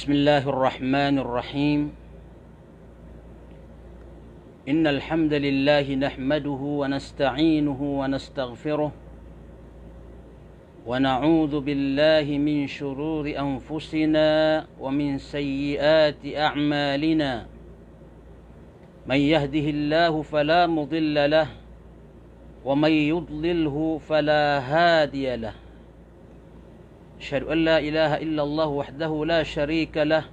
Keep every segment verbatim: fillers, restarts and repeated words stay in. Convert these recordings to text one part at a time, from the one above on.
بسم الله الرحمن الرحيم. إن الحمد لله نحمده ونستعينه ونستغفره، ونعوذ بالله من شرور أنفسنا ومن سيئات أعمالنا. من يهده الله فلا مضل له، ومن يضلله فلا هادي له. أشهد أن لا إله إلا الله وحده لا شريك له،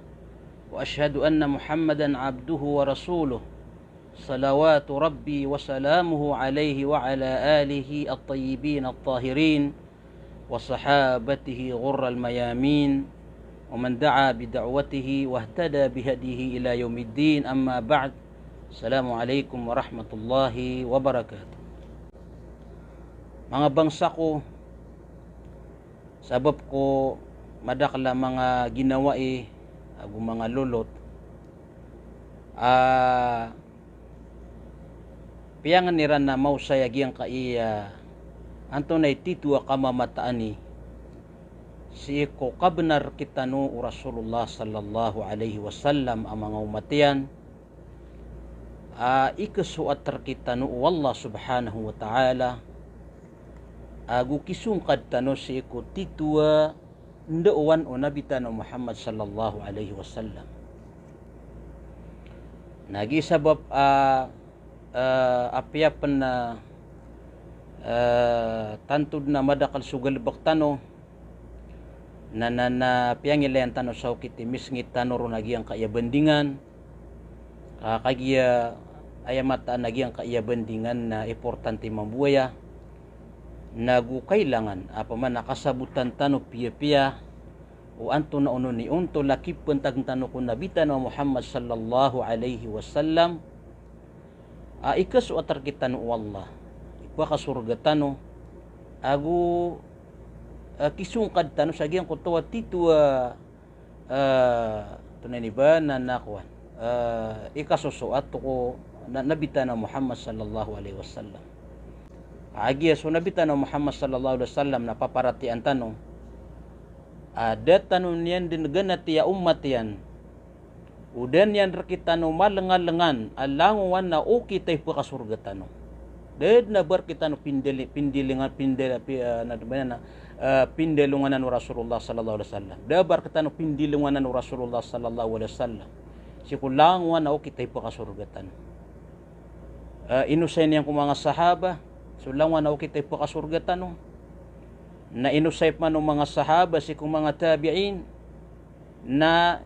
وأشهد أن محمدا عبده ورسوله، صلوات ربي وسلامه عليه وعلى آله الطيبين الطاهرين وصحابته الغر الميامين ومن دعا بدعوته واهتدى بهديه إلى يوم الدين، أما بعد. السلام عليكم ورحمة الله وبركاته. Manga bangsa ko, sabap ko madakl a manga ginawai ago manga lolot a piyangn iran a maosay a giyangkai a antonaa i titho a kamamataani sii ko kabnar rktano o Rasulullah sallallahu alaihi wasallam a manga omat iyan, a ikasoat rktano o Allah subhanahu wa ta'ala, ago kisongkad tano sii ko titho a ndaowan o Nabi tano Muhammad sallallahu alaihi wasallam. Na giya sabap a, a, apiya pn a, a, tanto dn a madakl so galbk tano, na, na, na piyangilayan tano sa okit i misngit tano ron a giyangkai a bandingan, ka, kagiya aya mataan a giyangkai a bandingan na importante mambo aya, na go kailangan a pman a kasabotan tano piyapiya o antonaa on i ontol a kipantagn tano ko Nabi tano a Muhammad sallallahu alaihi wasallam, a ikasoat rktano o Allah, ipakasorga tano, ago, a, kisongkad tano sa giyangkoto a titho a, a, antonaa ini ba na, na kowan, a, ikasosoat ko na, Nabi tano a Muhammad sallallahu alaihi wasallam. A giya so Nabi tano a Muhammad sallallahu alaihi wasallam na paparatiyayaan tano a da tano niyan dn ganati a omat iyan, o da niyan rktano malengalengan a langowan a okit a ipakasorga tano. Da dn a ba rktano pindili-, pindilingan, pindil-, pi-, a, na, na, a, pindilonganan o Rasulullah sallallahu alaihi wasallam. Da a ba rktano pindilonganan o Rasulullah sallallahu alaihi wasallam sii ko langowan a okit a ipakasorga tano. A, inosay niyan ko manga sahaba so langowan a okit a ipakasorga tano. Na inosay pman o manga sahaba sii ko manga tabi'in. Na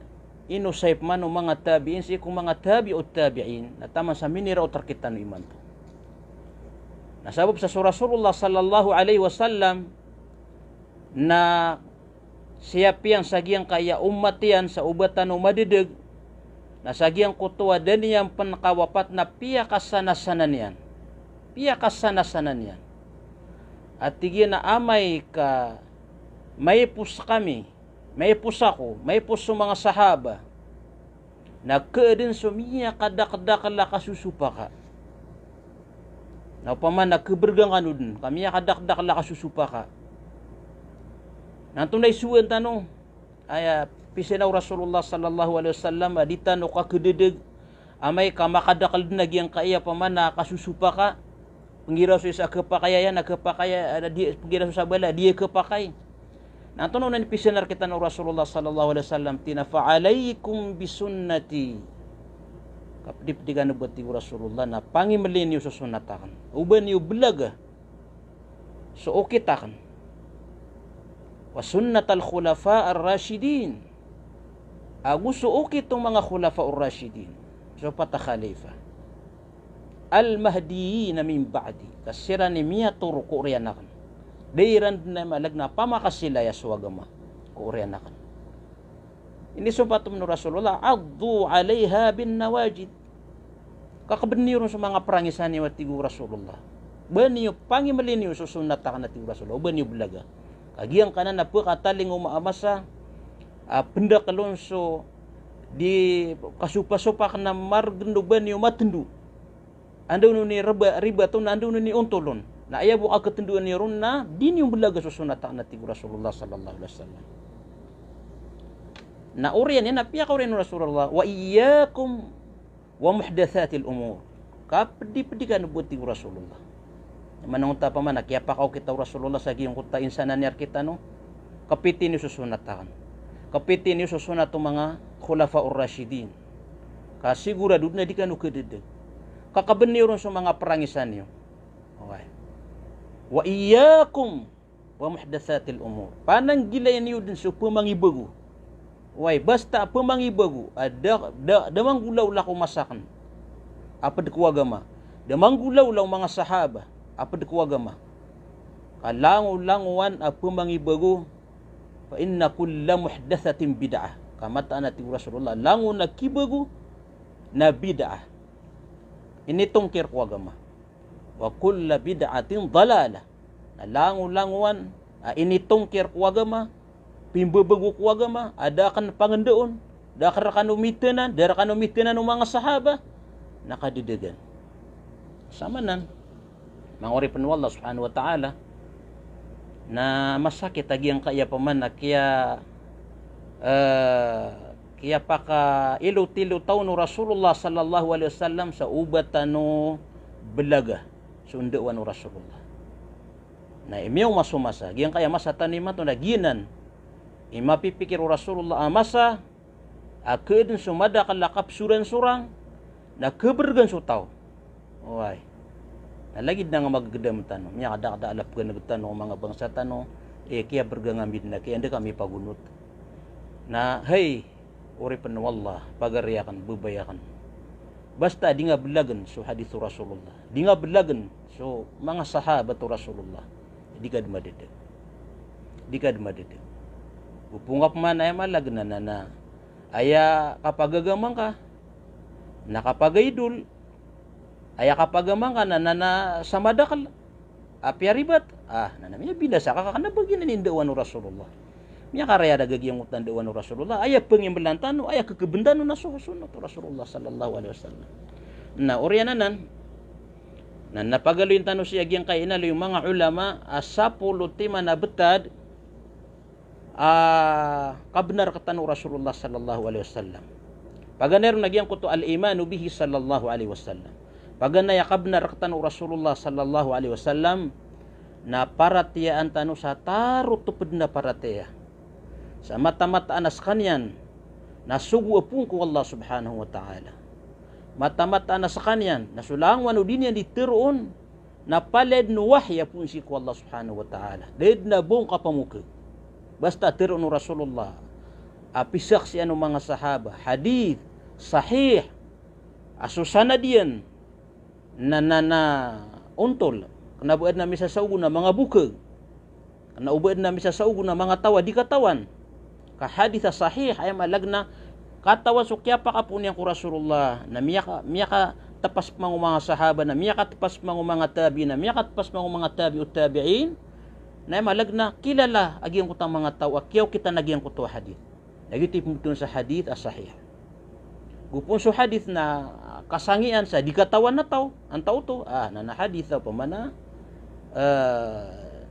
inosay pman o manga tabi'in sii ko manga tabi'ut tabi'in, na taman sa miniraot rktano imanto. Na sabap sa so Rasulullah sallallahu alaihi wasallam na siyapiyan sa giyangkai a omat iyan sa o ba tano madedeg, na sa giyangkoto a da niyan pn kawapat na piyakasanasanan iyan. Piyakasanasanan iyan. A tig iyan a amay ka maipos kami, maipos ako, maipos so manga sahaba, na khaadn so miyakadakdakl a kasosopaka. Na opama na khabrga ngka on dn ka miyakadakdakl a kasosopaka. Na antonaa i sowaan tano? Aya pizaan o Rasulullah sallallahu alaihi wasallam a di tano kakhadedeg amay ka makadakl dn a giyangkai a opama na kasosopaka. Pnggiraw so isa a khapakay aya, na khapakay a, a, di, pnggiraw so isa a bala a di khapakay. Na antonaa onan i pizaan rktano o Rasulullah sallallahu alaihi wasallam? Tig iyan a, "Fa alaikum bi sunnati." Kapdipdi kano bo, tig o Rasulullah, na pangimli niyo so sunnat akn. O ba niyo belaga so okit akn. "Wa sunnatal khulafa ar-rashidin." Ago so okit o manga khulafa ar-rashidin. So pat a khalifa. "Al-mahdiyina min ba'di." Ka siran i miyatoro ko oriyan akn. Da iran dn a malag na pamakasilaya so agama ko oriyan akn. Inisompat pn o Rasulullah, "Addu alaiha bin nawajid." Kakbn iyo ron so manga prangisan iyo, a tig o Rasulullah. Ba niyo pangimli niyo so sunnat akn, a tig o Rasulullah. O ba niyo belaga. Ka giyangkanan a pkatalingoma a masa a pndakl on so di kasopasopak na margn o ba niyo matndo. Anda on i riba, ribat on, anda on i ontol on. Na aya bo a katndoan iyo ron na di niyo belaga so sunnat akn, a tig o Rasulullah sallallahu alaihi wasallam. Na oriyan iyan a piyakaoriyan o Rasulullah, "Wa iyyakum wa muhdathatil umur." Kapedipedi kano bo, tig o Rasulullah. Manonta pamana, kiyapakaokit o Rasulullah sa giyangkoto a insanan iyan rkitano. Kapiti niyo so sonat aken. Kapiti niyo so sonat o manga khulafaur rashidin. Ka sigurado den a di kano kededag. Kakaben iyo ron so manga perangisan iyo. Oway. "Wa iyyakum wa muhdathatil umur." Pananggilai niyo den so pemangibago. Oway, basta a pemangibago a da, da, da manggolawla ko masa aken a ped ko agama. Da manggolawla o manga sahaba a ped ko agama. Ka langolangowan a pemangibago. "Fa inna kulla muhdathatin bid'ah." Ka mataan a tig o Rasulullah, langon a kibago na bid'ah. Initongkir ko agama. "Wa kulla bid'atin dalalah." Na langolangowan a initongkir ko agama, pimbabago ko agama, a da aken pangendaon, da aken rekano mitenan, da rekano mitenan o manga sahaba, na kadedagan. Samanan, manga oripen o Allah subhanahu wa ta'ala, na masakit a giyangkaya pamana kiya, eh, kiyapakailot-ilot on o Rasulullah sallallahu alaihi wasallam sa o ba tano belaga so ndaowan o Rasulullah. Na imiyaoma so masa, giyangkaya masa tano imanto na giyanan i mapipikir o Rasulullah a masa a keden so madakel a kapsoran sorang, na keberegen so taw. Oway. Na lagid na nga magegedam tano, miyakadakdakl a peganeg tano o manga bangsa tano, eh, kiyaberega ngami den a kiyanda kami pagonot. Na, hay, oripen o Allah, pagari aken, bebay aken. Basta di nga belagen so hadith o Rasulullah. Di nga belagen so manga sahabat o Rasulullah. Di ka den madedag. Di ka den madedag. Opama ka pman aya malag na, na, na aya kapagagama ngka, na kapagaidol, aya kapagagama ngka na, na, na sa madakel a piyaribat. Ah, na, na miyabinasa ka, ka kena ba giyanan i ndaowan o Rasulullah. Miyakarayarag a giyangkoto a ndaowan o Rasulullah, aya pengimbelan tano, aya kekeben tano na so sunnat o Rasulullah sallallahu alaihi wasallam. Na oriyan anan, na, na pagaloyin tano sii a giyangkai a inaloy o manga ulama a sapolo timan a betad a kabenar rektano o Rasulullah sallallahu alaihi wasallam. Paganay ron a giyangkoto al-imanu bihi sallallahu alaihi wasallam. Paganay a kabenar rektano o Rasulullah sallallahu alaihi wasallam, na paratiyayaan tano sa tarotop den a paratiyaya. Sa matamataan a sekaniyan na sogo a poon ko Allah subhanahu wa ta'ala. Matamataan a sekaniyan na so langowan o di niyan di teroon na palaya den o wahi a poon sii ko Allah subhanahu wa ta'ala. Da den a ba on kapamokeg. Basta teroon o Rasulullah a pisaksian o manga sahaba, hadith sahih a so sanad iyan na, na, na ontol. Kena ba aden a misasaogo na manga bokeg. Kena o ba aden a misasaogo na manga taw a di katawan. Ka hadith a sahih, aya malag na katawan so kiyapakapoon iyan ko Rasulullah, na miyaka, miyakatepas pman ko manga sahaba, na miyakatepas pman ko manga tabi'in, na miyakatepas pman ko manga tabi'ut tabi'in, na aya malag na kilala a giyangkoto a manga taw a kiyaokitan a giyangkoto a hadith. Na giyoto i pembetowan sa hadith a sahih. Go poon so hadith na kasangian sa di katawan a taw, antaa oto, ah, na, na hadith a opama na, eh,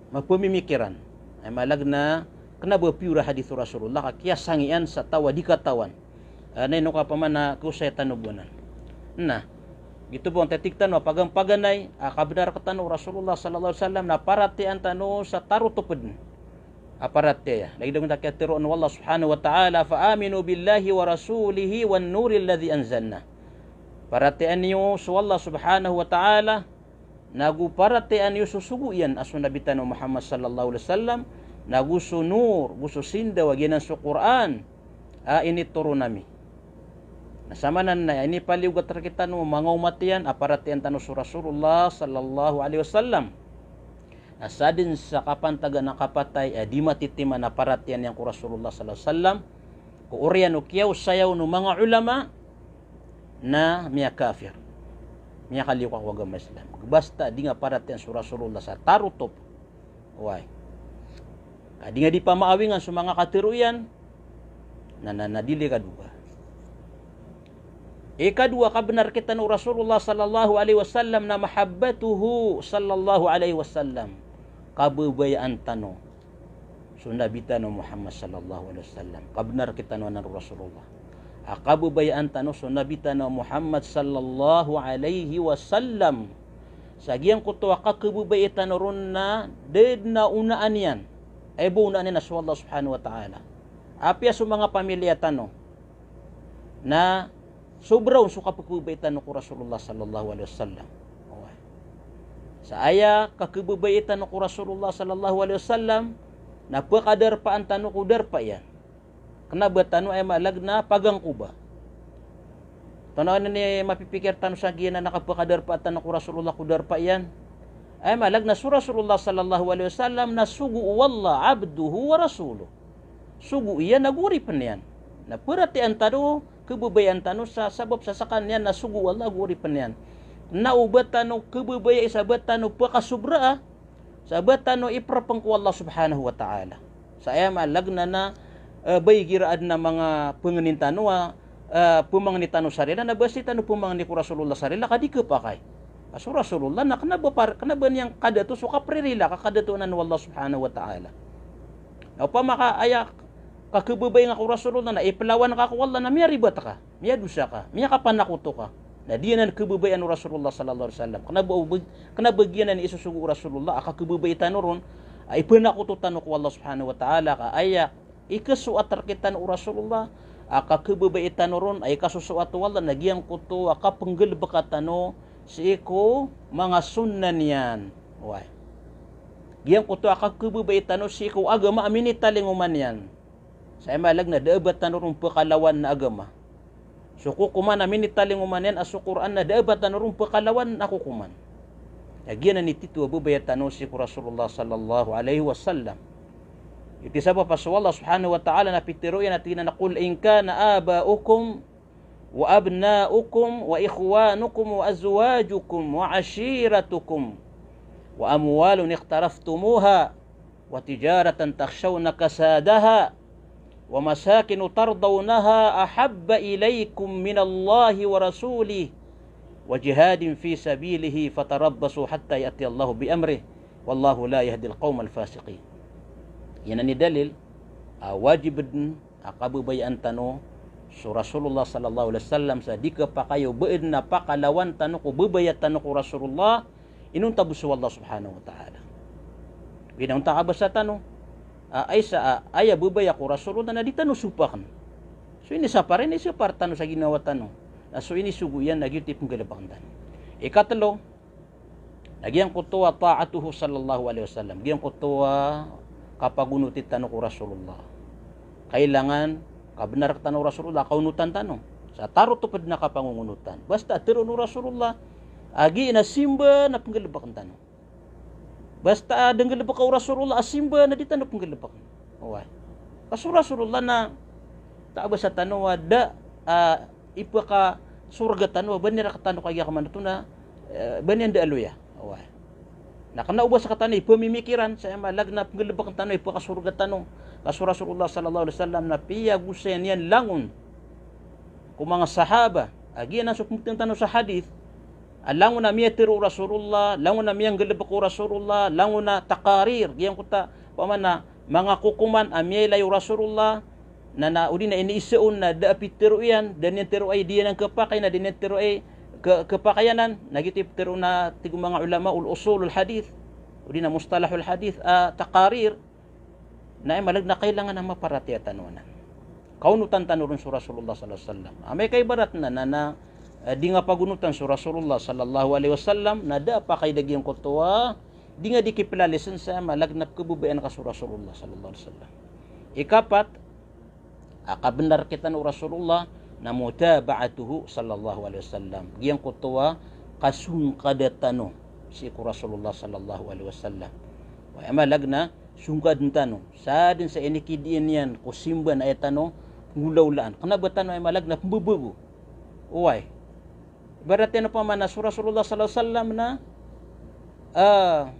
mapemimikiran. Aya malag na kena ba pure a hadith o Rasulullah ka kiyasangian sa taw a di katawan. Eh, na ino ka opama na kaosaya tano bo anan. Na giyoto bo antaa i tig tano a pagan-, paganay a kabenar rektano o Rasulullah sallallahu alaihi wasallam na paratiyayaan tano sa tarotop den a paratiyaya. Lagid o giyangkoto a kiyateroon o Allah subhanahu wa ta'ala, "Fa aminu billahi wa rasulihi wan nuril ladhi anzalna." Paratiyayaan iyo so Allah subhanahu wa ta'ala, nago paratiyayaan iyo so sogo iyan a so Nabi tano Muhammad sallallahu alaihi wasallam, nago so nur, go so sindaw a giyanan so Qur'an a initoron ami. Na samanan na inipaliyogat rekitano a manga omat iyan a paratiyayaan tano so Rasulullah sallallahu alaihi wasallam. Na sadn sa kapantagan a kapatay a di matitiman a paratiyayaan iyan ko Rasulullah sallallahu alaihi wasallam, ko oriyan o kiyaosaya on o manga ulama, na miyakafir. Miyakaliyo ka ko agama Islam. Basta di nga paratiyayaan so Rasulullah sa tarotop. Oway. Ka di nga di pamaawingan so manga katero iyan, na, na, na dii likadowa. Ikadowa, kabenar kitano o Rasulullah sallallahu alaihi wasallam na mahabbatuhu sallallahu alaihi wasallam. Kababayaan tano so Nabi tano Muhammad sallallahu alaihi wasallam. Kabnar kitano anan o Rasulullah a kababayaan tano so Nabi tano Muhammad sallallahu alaihi wasallam. Sa giyangkoto a kakababayai tano ron na da dn a onaan iyan, aya bo onaan iyan na so Allah subhanahu wa ta'ala. Apiya so manga pamilya tano na sobra on so kapkhababayai tano ko Rasulullah sallallahu alaihi wasallam. Oway. Sa aya kakhababayai tano ko Rasulullah sallallahu alaihi wasallam na pkadarpaan tano ko darpa iyan. Kna ba tano aya maana na pagangkoba. Tano anan i mapipikir tano sa giyanan a kapkadarpa tano ko Rasulullah ko darpa iyan. Aya maana na so Rasulullah sallallahu alaihi wasallam na sogo o Allah, abduhu wa rasuluh. Sogo iyan ago oripn iyan. Na paratiyayaan tano, khababayaan tano sa sabap sa skaniyan na sogo o Allah ago oripn iyan. Na o ba tano khababayai sa ba tano pkasobraa, sa ba tano iprpng ko Allah subhanahu wa ta'ala. Sa aya maana na, eh, ba igira adn a manga pangnin tano a, eh, pmangni tano sa rila, na ba sii tano pmangni ko Rasulullah sa rila ka di khapakay. Ka so Rasulullah na kna ba par-, kna ba niyan kadato so kapririla ka kadato anan o Allah subhanahu wa ta'ala. Na opama ka aya kakhababayai nga ko Rasulullah na iplawan ka ko Allah na miyaribat ka, miyadosa ka, miyakapanakoto ka. Na di anan khababayaan o Rasulullah sallallahu alaihi wasallam. Kna ba, kna ba giyanan i isosogo o Rasulullah a kakhababayai tano ron a ipanakoto tano ko Allah subhanahu wa ta'ala ka aya ikasoat rktano o Rasulullah a kakhababayai tano ron a ikasosoat o Allah na giyangkoto a kapnggalbka tano sii ko manga sunnah niyan. Oway. Giyangkoto a kakhababayai tano sii ko agama a minitalingoman iyan. Sa aya maana na da a ba tano ron pkalawan na agama. So kokoman a minitalingoman iyan a so Qur'an na da a ba tano ron pkalawan na kokoman. Na giyanan i tito a babaya tano sii ko Rasulullah sallallahu alaihi wasallam. Aya sabap a so Allah subhanahu wa ta'ala na pitharo iyan a tig iyan a, "Qul in kana aba'ukum wa abna'ukum wa ikhwanukum wa azwajukum wa ashiratukum wa amwalun iqtaraftumuha wa tijaratan takhshawna kasadaha wa masakinu tardawnaha ahabba ilaykum minallahi wa rasulih wa jihadin fi sabilihi fatarabbasu hatta ya'tiyallahu bi amrih wallahu la yahdil qawmal fasiqin." Iyanan i dalil a wajib dn a kababayaan tano so Rasulullah sallallahu alaihi wasallam sa di khapakay o ba dn a pakalawan tano ko babaya tano ko Rasulullah inonta bo so Allah subhanahu wa ta'ala. Aya inonta a basa tano a, aya sa, a, aya babaya ko Rasulullah na di tano sopakn. So inisapar iyan, isapar tano sa ginawa tano. Na so inisogo iyan na giyoto i pnggalbkn tano. Ikatlo, na giyangkoto a ta'atuhu sallallahu alaihi wasallam. Giyangkoto a kapagonoti tano ko Rasulullah. Kailangan kabnar rktano o Rasulullah, kaonotan tano. Sa tarotop dn a kapangongonotan. Basta tharoon o Rasulullah a giya na simba na pnggalbkn tano. Basta a da nggalbka o Rasulullah a simba na di tano pnggalbkn. Oway. Ka so Rasulullah na ta a basa tano a da a ipakasorga tano a ba niyan rktano kagiya ka man oto na, eh, ba niyan da a loya. Oway. Na kna o ba sktano i pmimikiran sa aya maana na pnggalbkn tano, ipakasorga tano. Ka so Rasulullah sallallahu alaihi wasallam na piyagosayan iyan langon ko manga sahaba. A giyanan so pmbtn tano sa hadith. A langon a miyatharo o Rasulullah, langon a miyanggalbk o Rasulullah, langon a taqarir, giyangkoto a, opama na, manga kokoman a miyailay o Rasulullah, na, na, odi na iniisa on na da a pitharo iyan, da niyan tharoa i di anan khapakay, na di niyan tharoa i kha-, khapakay anan, na giyoto i pitharo na tig o manga ulama ul usulul hadith, odi na mustalahul hadith, a taqarir, na aya maana na kailangan a maparatiyaya tano anan. Kaonotan tano ron so Rasulullah sallallahu alaihi wasallam. Amay ka ibarat na, na, na, eh, di nga pagonotan so Rasulullah sallallahu alaihi wasallam, na da a pakay da giyangkoto a, di nga di kiplalisen sa aya maana na pkhababayaan ka so Rasulullah sallallahu alaihi wasallam. Ikapat, a kabnar rktano o Rasulullah na mutaba'atuhu sallallahu alaihi wasallam. Giyangkoto a kasongkada tano sii ko Rasulullah sallallahu alaihi wasallam. Aya maana na songkadn tano. Sadn sa inikidiin iyan ko simba na aya tano nggolawlaan. Kna ba tano aya maana na pmbabago. Oway. Ibarat iyan opama na so Rasulullah sallallahu alaihi wasallam na, ah,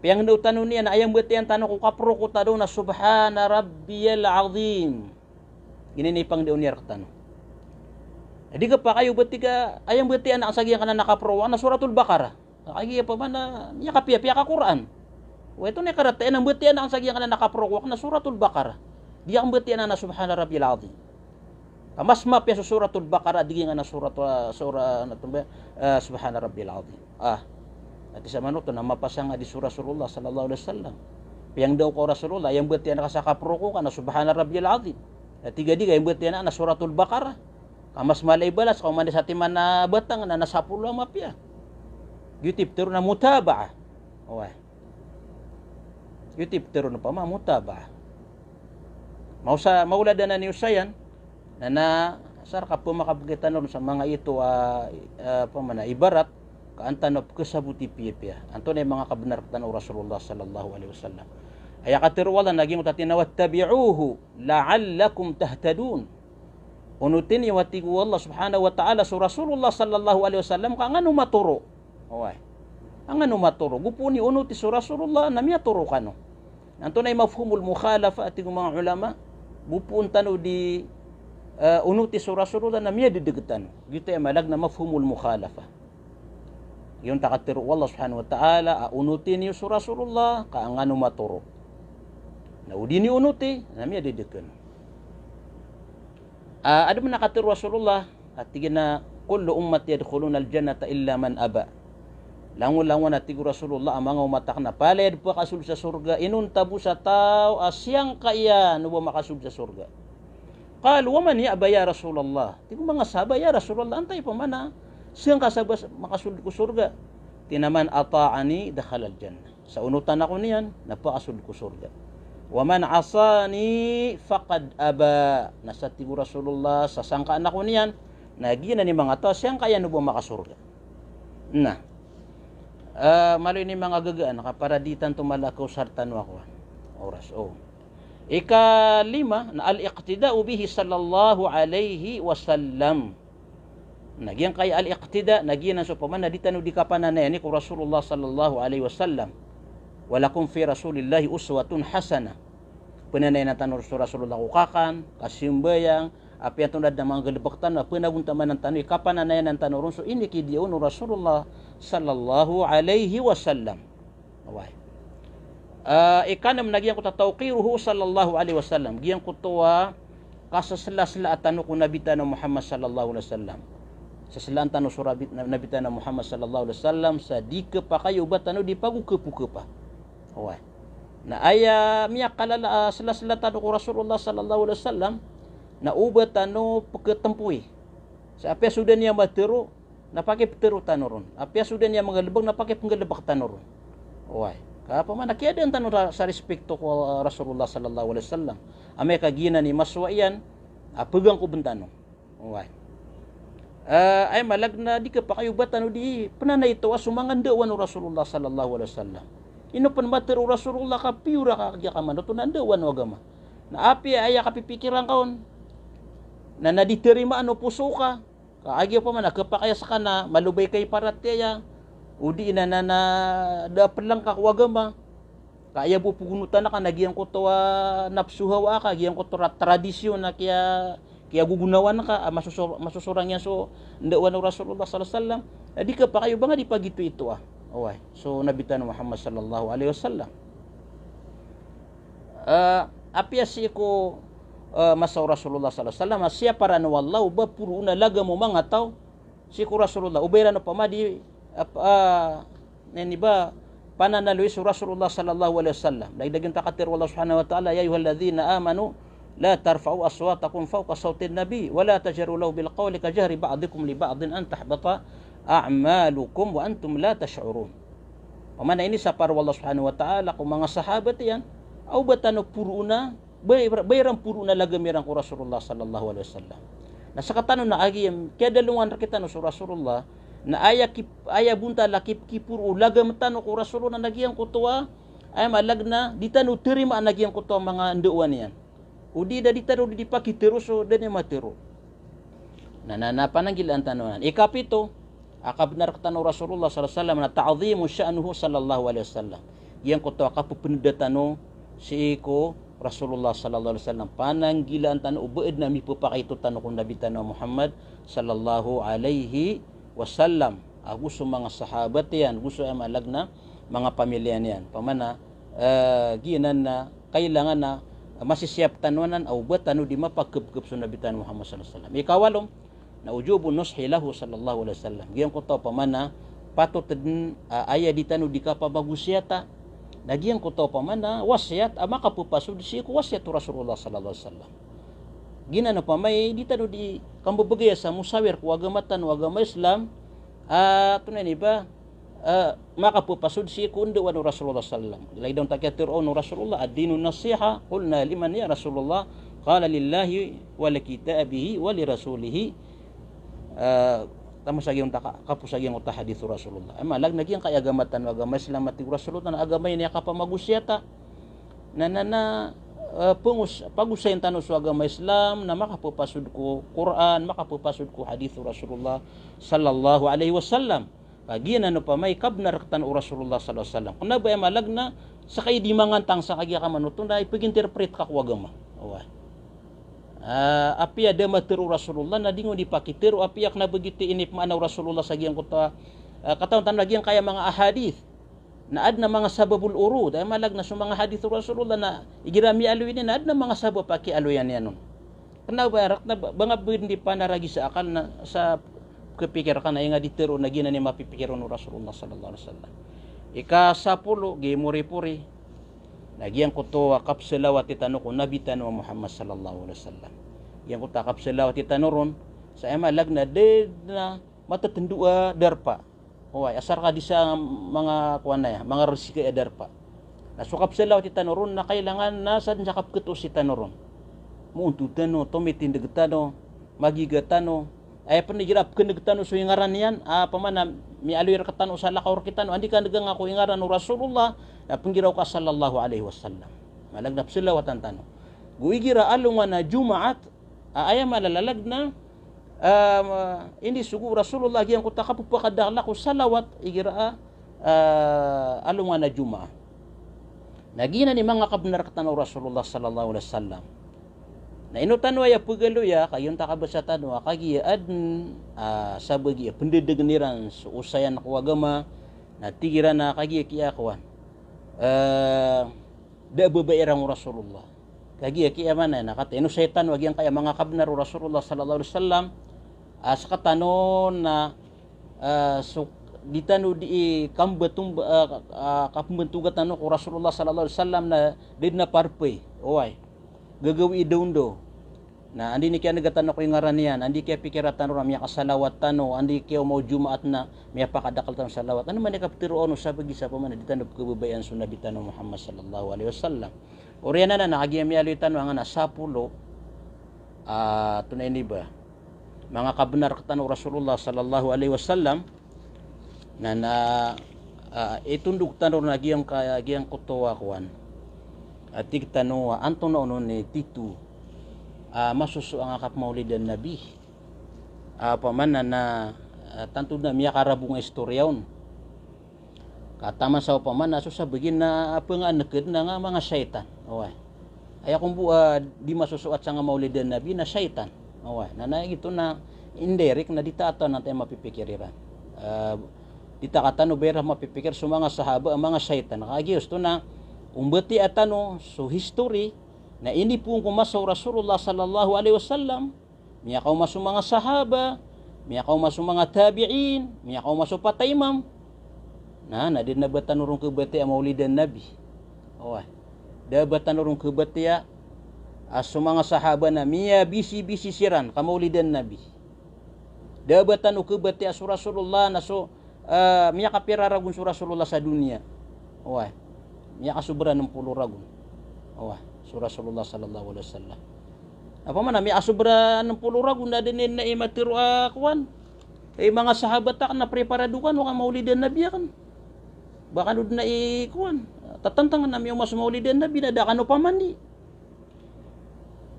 piyangndao tano niyan na aya mbatiyaan tano ko kaproko tano na subhana rabbiyal azim. Giyanan i pangndao niyan rktano. Di khapakay o ba tig a aya mbatiyaan ka sa giyangkanan a kaproko na Suratul Baqarah. Kagiya opama na miyakapiyapiya ka Qur'an. Oto na i karataya na mbatiya aken sa giyangkanan a kaproko aken a Suratul Baqarah. Di aken mbatiya aken a Subhana Rabbiyal Azim. Ka mas mapiya so Suratul Baqarah, di giyangkanan a surat, ah, sura, ano to ba, ah, Subhana Rabbiyal Azim. Ah. Ati sa manoto na mapasang a di so Rasulullah sallallahu alaihi wasallam. Piyangdaw ko Rasulullah, aya mbatiya aken sa kaproko aken a Subhana Rabbiyal Azim. Ati gadi ka aya mbatiya aken a Suratul Baqarah. Ka mas mala i balas ka oman i satiman a batang na, na sapolo a mapiya. Giyoto i pitharo on a mutaba'ah. Oway. Giyoto i pitharo on opama a mutaba'ah. Maosa, maolad anan i osayan, na, na, sa rka pmakabgay tano ron sa manga ito a, ah, opama na ibarat, ka an tano pkhasaboti piyapiya. Antonaa i manga kabnar tano o Rasulullah sallallahu alaihi wasallam. Aya katharo o Allah na giyangkoto a tig iyan a, "Wattabi'uhu la'allakum tahtadun." Onoti niyo, a tig o Allah subhanahu wa ta'ala, so Rasulullah sallallahu alaihi wasallam, ka an kano matoro. Oway. An kano matoro. Go phoon iyo onoti so Rasulullah na miyatoro kano. Antonaa i mafhumul mukhalafah, a tig o manga ulama, go phoon tano di, eh, onoti so Rasulullah na miyadedeg tano. Giyoto i aya maana na mafhumul mukhalafah. Giyoto a katharo o Allah subhanahu wa ta'ala a onoti niyo so Rasulullah, ka an kano matoro. Na o di niyo onoti, na miyadedeg kano. Ah, adn a katharo o Rasulullah, a tig iyan a, "Kullu ummati yadkhulunal jannata illa man aba." Langolangon, a tig o Rasulullah, a manga omat aken na palaya dn pakasold sa sorga, inonta bo sa taw a siyangkaya no ba makasold sa sorga. Qalu, "Wa man ya'ba ya Rasulullah?" Tig o manga sahaba, "Ya Rasulullah, antai opama na siyangka sa ba makasold ko sorga?" Tig iyan a, "Man ata'ani dakhalal jannah." Sa onotan ako niyan, na pakasold ko sorga. "Wa man asani faqad aba." Na sa tig o Rasulullah, sa sangkaan ako niyan, na giyanan i manga taw a siyangkaya no ba makasorga. Na, eh, malo ini manga gagaan, ka para di tanto mala a kaosar tano a kowan. Oras, o. Ikalima, na al-iqtida'u bihi sallallahu alaihi wasallam. Na giyangkaya al-iqtida, na giyanan so opama na di tano di kapananayani ko Rasulullah sallallahu alaihi wasallam. "Wa lakum fi Rasulillahi uswatun hasanah." Pananayanan tano so Rasulullah ko kakan, kasimbayang, apiya antonaa dn a manga galbk tano, a panagontamanan tano i kapananayanan tano ron so inikidiya on o Rasulullah sallallahu alaihi wasallam. Oway. Ah, ikanem na giyangkoto a tawqiruhu sallallahu alaihi wasallam. Giyangkoto a kaseselaselaa tano ko Nabi tano Muhammad sallallahu alaihi wasallam. Seselaan tano so Rabi-, Nabi tano Muhammad sallallahu alaihi wasallam sa di khapakay o ba tano di pagokapokapa. Oway. Na aya miyakalala a selaselaa tano ko Rasulullah sallallahu alaihi wasallam na o ba tano pkhatempowi. Sa apiya so da niyan matharo, na pakiptharo tano ron. Apiya so da niyan manggalbk, na pakipnggalbk tano ron. Oway. Ka opama na kiyadaan tano ra-, sa respeto ko Rasulullah sallallahu alaihi wasallam. Amay ka giyanan i masowa iyan a pegang ko bn tano. Oway. Eh, aya maana na di khapakay o ba tano di pnanaytowa so manga ndaowan o Rasulullah sallallahu alaihi wasallam. Ino pn matharo o Rasulullah ka piyor a ka giya ka manoto na ndaowan o agama. Na apiya aya kapipikiran ka on na, na di tarimaan o poso ka, ka aya opama na khapakay a ska na malobay ka i paratiyaya, o di na, na, na da a plangka ko agama, ka aya bo pagonotan ka na giyangkoto a napso hawa ka, giyangkoto a tradisyon a kiya, kiyagogonawan ka, a masoso-, masosorang iyan so ndaowan o Rasulullah sallallahu alaihi wasallam. Na di khapakay o ba nga di pagitoitoa. Oway. So Nabi tano Muhammad sallallahu alaihi wasallam. Eh, apiya sii ko, eh, masa o Rasulullah sallallahu alaihi wasallam, a siyaparan o Allah o ba poroon a lagam o manga taw sii ko Rasulullah. O ba iran opama di, ap-, ah, na ini ba, pananaloy so Rasulullah sallallahu alaihi wasallam. Lagid a giyangkoto a katharo o Allah subhanahu wa ta'ala, "Ya ayyuhalladhina amanu, la tarfa'u aswatakum fawqa sawtin nabi, wa la tajharu lahu bil qawli ka jahri ba'dikum li ba'din an tahbata a'malukum wa antum la tash'urun." Opama na inisapar o Allah subhanahu wa ta'ala ko manga sahabat iyan, a o ba tano poroon a, ba, ba iran poroon a lagam iran ko Rasulullah sallallahu alaihi wasallam. Na sktano na a giyam, kiyadalongan rktano so Rasulullah, na aya ki-, aya bontal a ki-, kiporo o lagam tano ko Rasulullah na giyangkoto a, aya maana na di tano tarimaan a giyangkoto a manga ndaowan iyan. O di da di tano di pakitharo so da niyan matharo. Na, na, na pananggilaan tano anan. Ikapito, a kabnar rktano o Rasulullah sallallahu alaihi wasallam na ta'dhimu sha'nahu sallallahu alaihi wasallam. Giyangkoto a kapepnda tano sii ko Rasulullah sallallahu alaihi wasallam. Pananggilaan tano o ba adn a mipapakaito tano ko Nabi tano Muhammad sallallahu alaihi wasallam. Ago so manga sahabat iyan, ago so aya maana na manga pamilya niyan. Opama na, eh, giyanan na kailangan na masisiyap tano anan, o ba tano di mapagkepkep so Nabi tano Muhammad sallallahu alaihi wasallam. Ikawalo, na wujubu nushi lahu sallallahu alaihi wasallam. Giyangkoto a pamana patot den, ah, aya di tano di kapamagosiyata. Na giyangkoto a pamana wasiyat a makapepasod sii ko wasiyat o Rasulullah sallallahu alaihi wasallam. Giyanan a pamay di tano di kambebegaya sa mosawir ko agama tano, agama Islam, ah, tonaa ini ba, ah, makapepasod sii ko ndao o Rasulullah sallallahu alaihi wasallam. Lagid o takiya tero o Rasulullah, "Ad-dinu nasiha." Qulna, "Liman ya Rasulullah?" Qala, "Lillahi wa li kitabihi wa li rasulihi." Ah, taman sa giyoto ka-, kapoon sa giyoto a hadith o Rasulullah. Aya maana na giyangkai a agama tano, agama Islam, a tig o Rasulullah, na agama ini a kapamagosiyata. Na, na, na, ah, pengos-, pagosayin tano so agama Islam, na makapepasod ko Qur'an, makapepasod ko hadith o Rasulullah sallallahu alaihi wasallam. Ka giyanan o pamay kabenar rektano o Rasulullah sallallahu alaihi wasallam. Kena ba aya maana na sa kay di mangantang sa kagiya ka manoto na ipeginterpret ka ko agama. Oway. Ah, apiya da matero o Rasulullah na di ngka di pakitero, apiya kena ba giyoto i inipemaana o Rasulullah sa giyangkoto a, ah, katawan tano a giyangkaya manga ahadith. Na aden a manga sababul wurud, aya maana na so manga hadith o Rasulullah na igira miyaaloy niyan na aden a manga sabab a kiyaaloyan iyan on. Kena ba, rek-, na ba, ba nga ba di panaragi sa akal na sa kepikir ka na aya nga di tero na giyanan i mapipikir on o Rasulullah sallallahu alaihi wasallam. Ikasapolo, gii moripori. Na giyangkoto a kapsalawati tano ko Nabi tano a Muhammad sallallahu alaihi wasallam. Giyangkoto a kapsalawati tano ron, sa aya maana na da den a matetendo a darpa. Oway, asar ka di sa manga kowan aya, manga resiki a darpa. Na so kapsalawati tano ron na kailangan na sa den sa kapeketosi tano ron. Moonto tano, tomitindeg tano, magiga tano. Aya pen igira pekeneg tano so ingaran iyan, ah, pamana miyaaloy rektano sa lakaw rektano, andi ka negenga ko ingaran o Rasulullah, na penggiraw ka sallallahu alaihi wasallam. Maana na pesalawatan tano. Go igira alongan a Jumaat, ah, aya maana na, ah, inisogo o Rasulullah giyangkoto a kapepakadakel ko salawat igira, ah, alongan a Jumaat. Na giyanan i manga kabenar rektano o Rasulullah sallallahu alaihi wasallam. Na ino tano aya pegaloya, ka giyoto a kabasa tano a kagiya aden, ah, sabagi a pendedegen iran so osayan ko agama, na tig iran a kagiya kiyakowan. Eh, da a babaya iran o Rasulullah. Kagiya kiyamanaya na katii, inosay tano a giyangkaya manga kabenar o Rasulullah sallallahu alaihi wasallam, ah, sekatano na, ah, so, di tano di kambetomb-, ah, ah, kapembentoga tano ko Rasulullah sallallahu alaihi wasallam na da den a parpey. Oway. Gagawii dawndaw. Na andi ni kiyanega tano ko ingaran iyan, andi kiyapikira tano ron a miyakasalawat tano, andi kiyaoma o Jumaat na miyapakadakel tano salawat. Ano man i kapetero o sabagi sa pamana di tano pekebabayaan so Nabi tano Muhammad sallallahu alaihi wasallam. Oriyan anan na kagiya miyaaloy tano angkanan a sapolo, ah, tonaa ini ba, manga kabenar rektano o Rasulullah sallallahu alaihi wasallam. Na, na, ah, itondog tano ron a giyangka-, giyangkoto a kowan. Ah, tig tano a antonaa onon i tito a masosowa a kapemawlidan Nabi. Ah, pamana na, ah, tanto na miyakarabong a istoriya on. Ka taman sa opama na so sabagi na penganeked na nga manga shaitan. Oway. Aya ko mbo a di masosoat sa nga mawlidan Nabi na shaitan. Oway. Na, na giyoto na indirect na di ta ato na tayo mapipikir iran. Ah, di ta katano ba iran mapipikir so manga sahaba a manga shaitan. Ka giyoto na o mbatiya tano so history na inipoon ko masa o Rasulullah sallallahu alaihi wasallam. Miyakaoma so manga sahaba, miyakaoma so manga tabi'in, miyakaoma so pat a imam. Na, na da den a ba tano ron kebatiya a mawlidan Nabi. Oway. Da a ba tano ron kebatiya a so manga sahaba na miyabisibisi siran ka mawlidan Nabi. Da a ba tano kebatiya a so Rasulullah na so, ah, miyakapira ragon so Rasulullah sa doniya. Oway. Miyakasobra nem polo ragon. Oway. So Rasulullah sallallahu alaihi wasallam. Opama na miyakasobra nem polo ragon na da den a imatero a kowan. Eh, manga sahabat aken na preparado kano ka mawlidan Nabi aken. Ba kano den a i kowan. Tatantangan a miyaoma so mawlidan Nabi na da kano pamandi.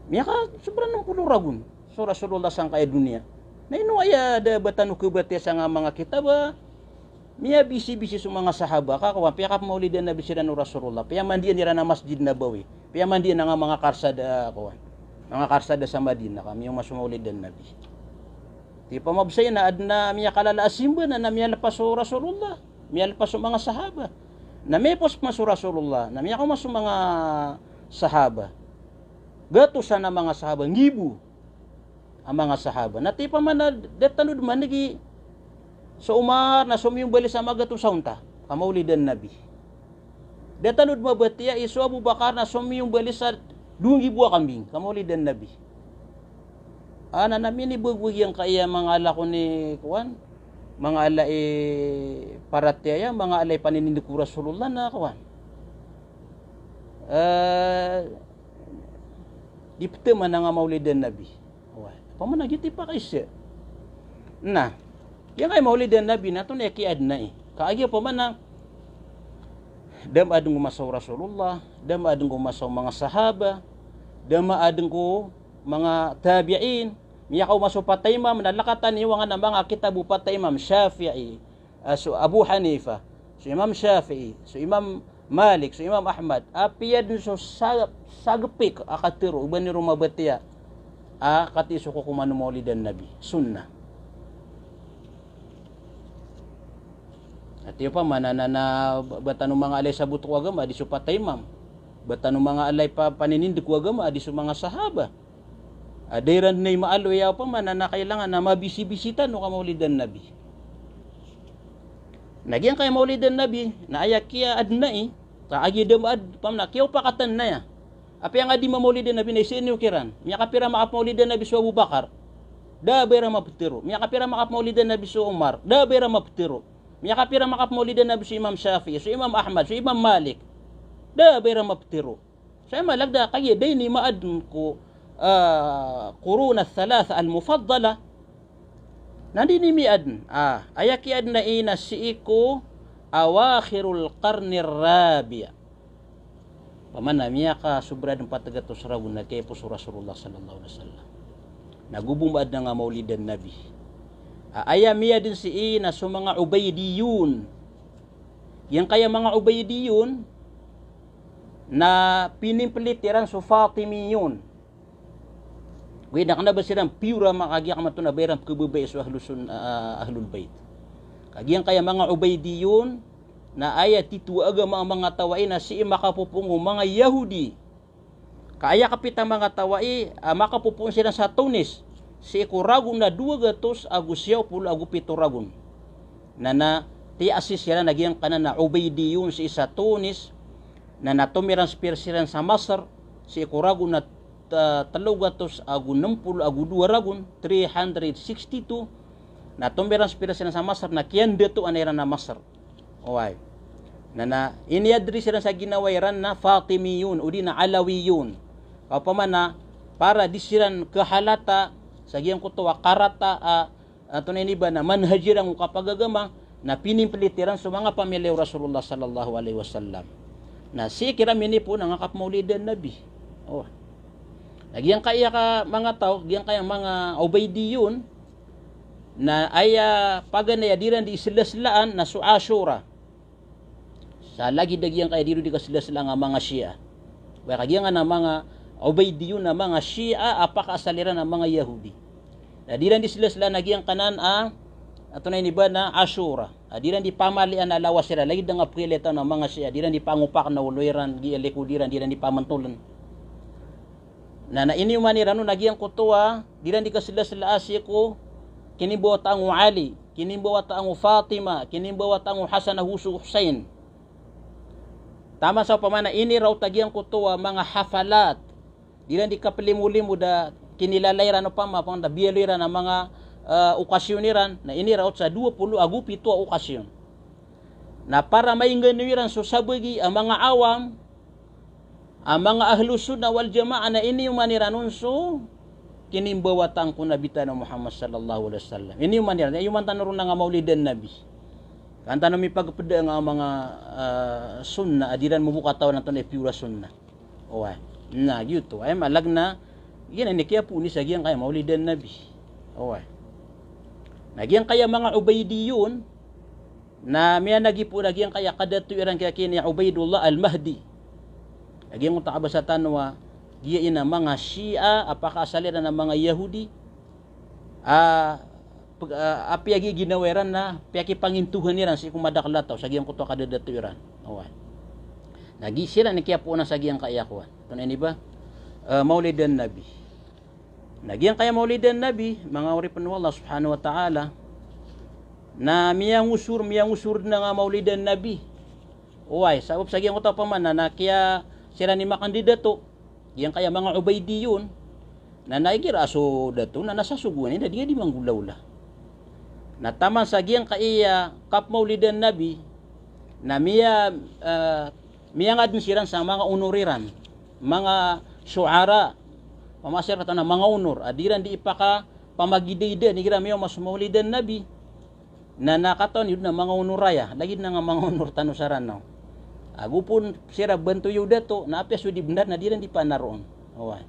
Miyakasobra nem polo ragon so Rasulullah sangkai a doniya. Na ino aya da a ba tano kebatiya sa nga manga kitab a miyabisibisi so manga sahaba, ka kowan, piyakapemawlidan Nabi siran o Rasulullah, piyamandian iran a Masjid Nabawi, piyamandian a nga manga karsada, kowan, manga karsada sa Madinah, ka miyaoma so mawlidan Nabi. Di pamabsay na aden a miyakalala a simba na, na miyalepas o Rasulullah, miyalepas o manga sahaba. Na miyapos man so Rasulullah, na miyakaoma so manga sahaba. Gatosan a manga sahaba, nggibo a manga sahaba. Na tig iyan pman a da tano dn maneg i so Umar na somiyong bali sa magatos a onta ka mawlidan Nabi. Da tano dn mabatiya i so Abu Bakar na somiyong bali sa dowa nggibo a kambing ka mawlidan Nabi. Ana na minibago giyangkaya manga ala ko ni kowan, manga ala i paratiyaya, manga ala i paninindg ko Rasulullah na kowan. Eh, di pthaman a mawlidan Nabi. Oway. Opama na giyoto i pakaisa. Na giyangkaya mawlidan Nabi na antonaa i kiyaadna i? Kagiya opama na da maadn ko masa o Rasulullah, da maadn ko masa o manga sahaba, da maadn ko manga tabi'in, miyakaoma so pat a imam, na lakataniyongan a manga kitab o pat a imam, Shafi'i, ah, so Abu Hanifa, so Imam Shafi'i, so Imam Malik, so Imam Ahmad, apiya dn so sa-, sagpik a katharo, o ba niyo ron mabatiya a katii so kokoman o mawlidan Nabi, sunnah. Ati opama na, na, na, ba, ba tano manga ala i sabot ko agama, a di so pat a imam. Ba tano manga ala i pa-, paninindg ko agama, a di so manga sahaba. A da iran dn i maaloy a opama na, na kailangan a mabisibisi tano ka mawlidan Nabi. Na giyangkaya mawlidan Nabi, na aya kiyaadna i, kagiya da maad, opama na kiyaopakatan na aya. Apiya nga di mamawlidan Nabi na isii niyo kiran. Miyakapira makapmawlidan Nabi so Abu Bakar? Da a ba iran maptharo. Miyakapira makapmawlidan Nabi so Umar? Da a ba iran maptharo. Miyakapira makapmawlidan Nabi so Imam Shafi'i, so Imam Ahmad, so Imam Malik? Da a ba iran maptharo. So aya maana niyan kagiya da ini maadn ko, ah, qurun ath-thalatha al-mufaddala. Na di ini miyaadn. Ah, aya kiyaadna i na sii ko awakhirul qarnir rabi'. Opama na miyakasobra dn pat gatos ragon na kiyapos o Rasulullah sallallahu alaihi wasallam. Na go bo maadn a mawlidan Nabi. Ah, aya miyaadn sii na so manga Ubaydiyun. Giyangkaya manga Ubaydiyun na pinimpilit iran so Fatimiyun. Giyangkaya kna ba siran pure a manga, kagiya kna ba iran pkhababai so ahlus sun-, ah, ahlul bayt. Ka giyangkaya manga Ubaydiyun na aya titho a agama a manga taw ai na sii makapopoon ko manga Yahudi. Ka aya kapita manga taw ai, ah, makapopoon siran sa Tunis, sii ko ragon a dowa gatos ago siyaw polo ago pito ragon. Na, na tiyaasis iran a giyangkanan a Ubaydiyun sii sa Tunis, na, na tomiranspir siran sa Masr, sii ko ragon a, ah, tlo gatos ago nem polo ago dowa ragon, three hundred sixty-two, na tomiranspir siran sa Masr, na kiyandatoan iran a Masr. Oway. Na, na iniyadri siran sa ginawa iran na Fatimiyun, odi na Alawiyun. Ka opama na para di siran khahalata sa giyangkoto a karata a, antonaa ini ba na manhaj iran ko kapagagama, na pinimpilit iran so manga pamilya o Rasulullah sallallahu alaihi wasallam. Na sii kiran minipoon a nga kapmawlidan Nabi. Oh. Na giyangkaya ka manga taw, giyangkaya manga Ubaydiyun, na aya paganay a di iran di islaslaan na so Ashura. Sa lagid a giyangkaya di ron di kaslaslaan a manga Shia. Oway, ka giyangkanan a manga Ubaydiyun a manga Shia a pakaasal iran a manga Yahudi. Na di iran di slaslaan a giyangkanan a, antonaa ini ba na Ashura. A di iran di pamalian a lawas iran, lagid a nga pkhailay tano a manga Shia, di iran di pangopak na olo iran, giya likod iran, di iran di pamantoln. Na, na iniyoman iran on a giyangkoto a di iran di kaslaslaan sii ko kinimbawataan o Ali, kinimbawataan o Fatima, kinimbawataan o Hasan ago so Husayn. Taman sa opama na iniraot a giyangkoto a manga hafalat. Di iran di kaplimolimo da kinilala iran opama, opama da biyaloy iran a manga, eh, okasyon iran, na iniraot sa dowa polo ago pito a okasyon. Na para maingano iran so sabagi a manga awam, a manga Ahlus Sunnah wal Jamaah na iniyoman iran on so kinimbawataan ko Nabi tano Muhammad sallallahu alaihi wasallam. Iniyoman iran, iyoman tano ron a nga mawlidan Nabi. Kan tano mipagpda a nga manga, ah, sunnah, a di iran mambo katawan antonaa i pure a sunnah. Oway. Na giyoto, aya maana niyan, giyanan i kiyapoon i sa giyangkaya mawlidan Nabi. Oway. Na giyangkaya manga Ubaydiyun, na miyaneg iyan pn a giyangkaya kadato iran kiyakini Ubaydullah Al-Mahdi. A giyangkoto a kabasa tano a giya ina manga Shia a pakaasal iran a manga Yahudi. A, pag-, a, apiya giya ginawa iran na piyakipangintohan iran sii ko madakl a taw sa giyangkoto a kadadato iran. Oway. Na giya siran i kiyapoon sa giyangkaya kowan. Antonaa ini ba? Eh, Maulidan Nabi. Na giyangkaya Maulidan Nabi, manga oripn o Allah Subhanahu wa Ta'ala, na miyangosor, miyangosor dn a Maulidan Nabi. Oway, sabap sa giyangkoto a opama na, na kiya siran i makandidato, giyangkaya manga Ubaidiyun, na, na igira a so dato, na, na sasogoan iyan, na di, di manggolawla. Na taman sa giyangkaya kapmaulidan Nabi, na miya, eh, miyangadn siran sa manga onor iran, manga shu'ara, opama siran kataw na manga onor, a di iran di ipakapamagidaida, igira miyaoma so Maulidan Nabi. Na, na katawan iyo dn a manga onor aya, lagid na nga manga onor tano sa Ranaw. Ago pn siran bantoy o dato, na apiya so di bnar na di iran di panaroon. Oway.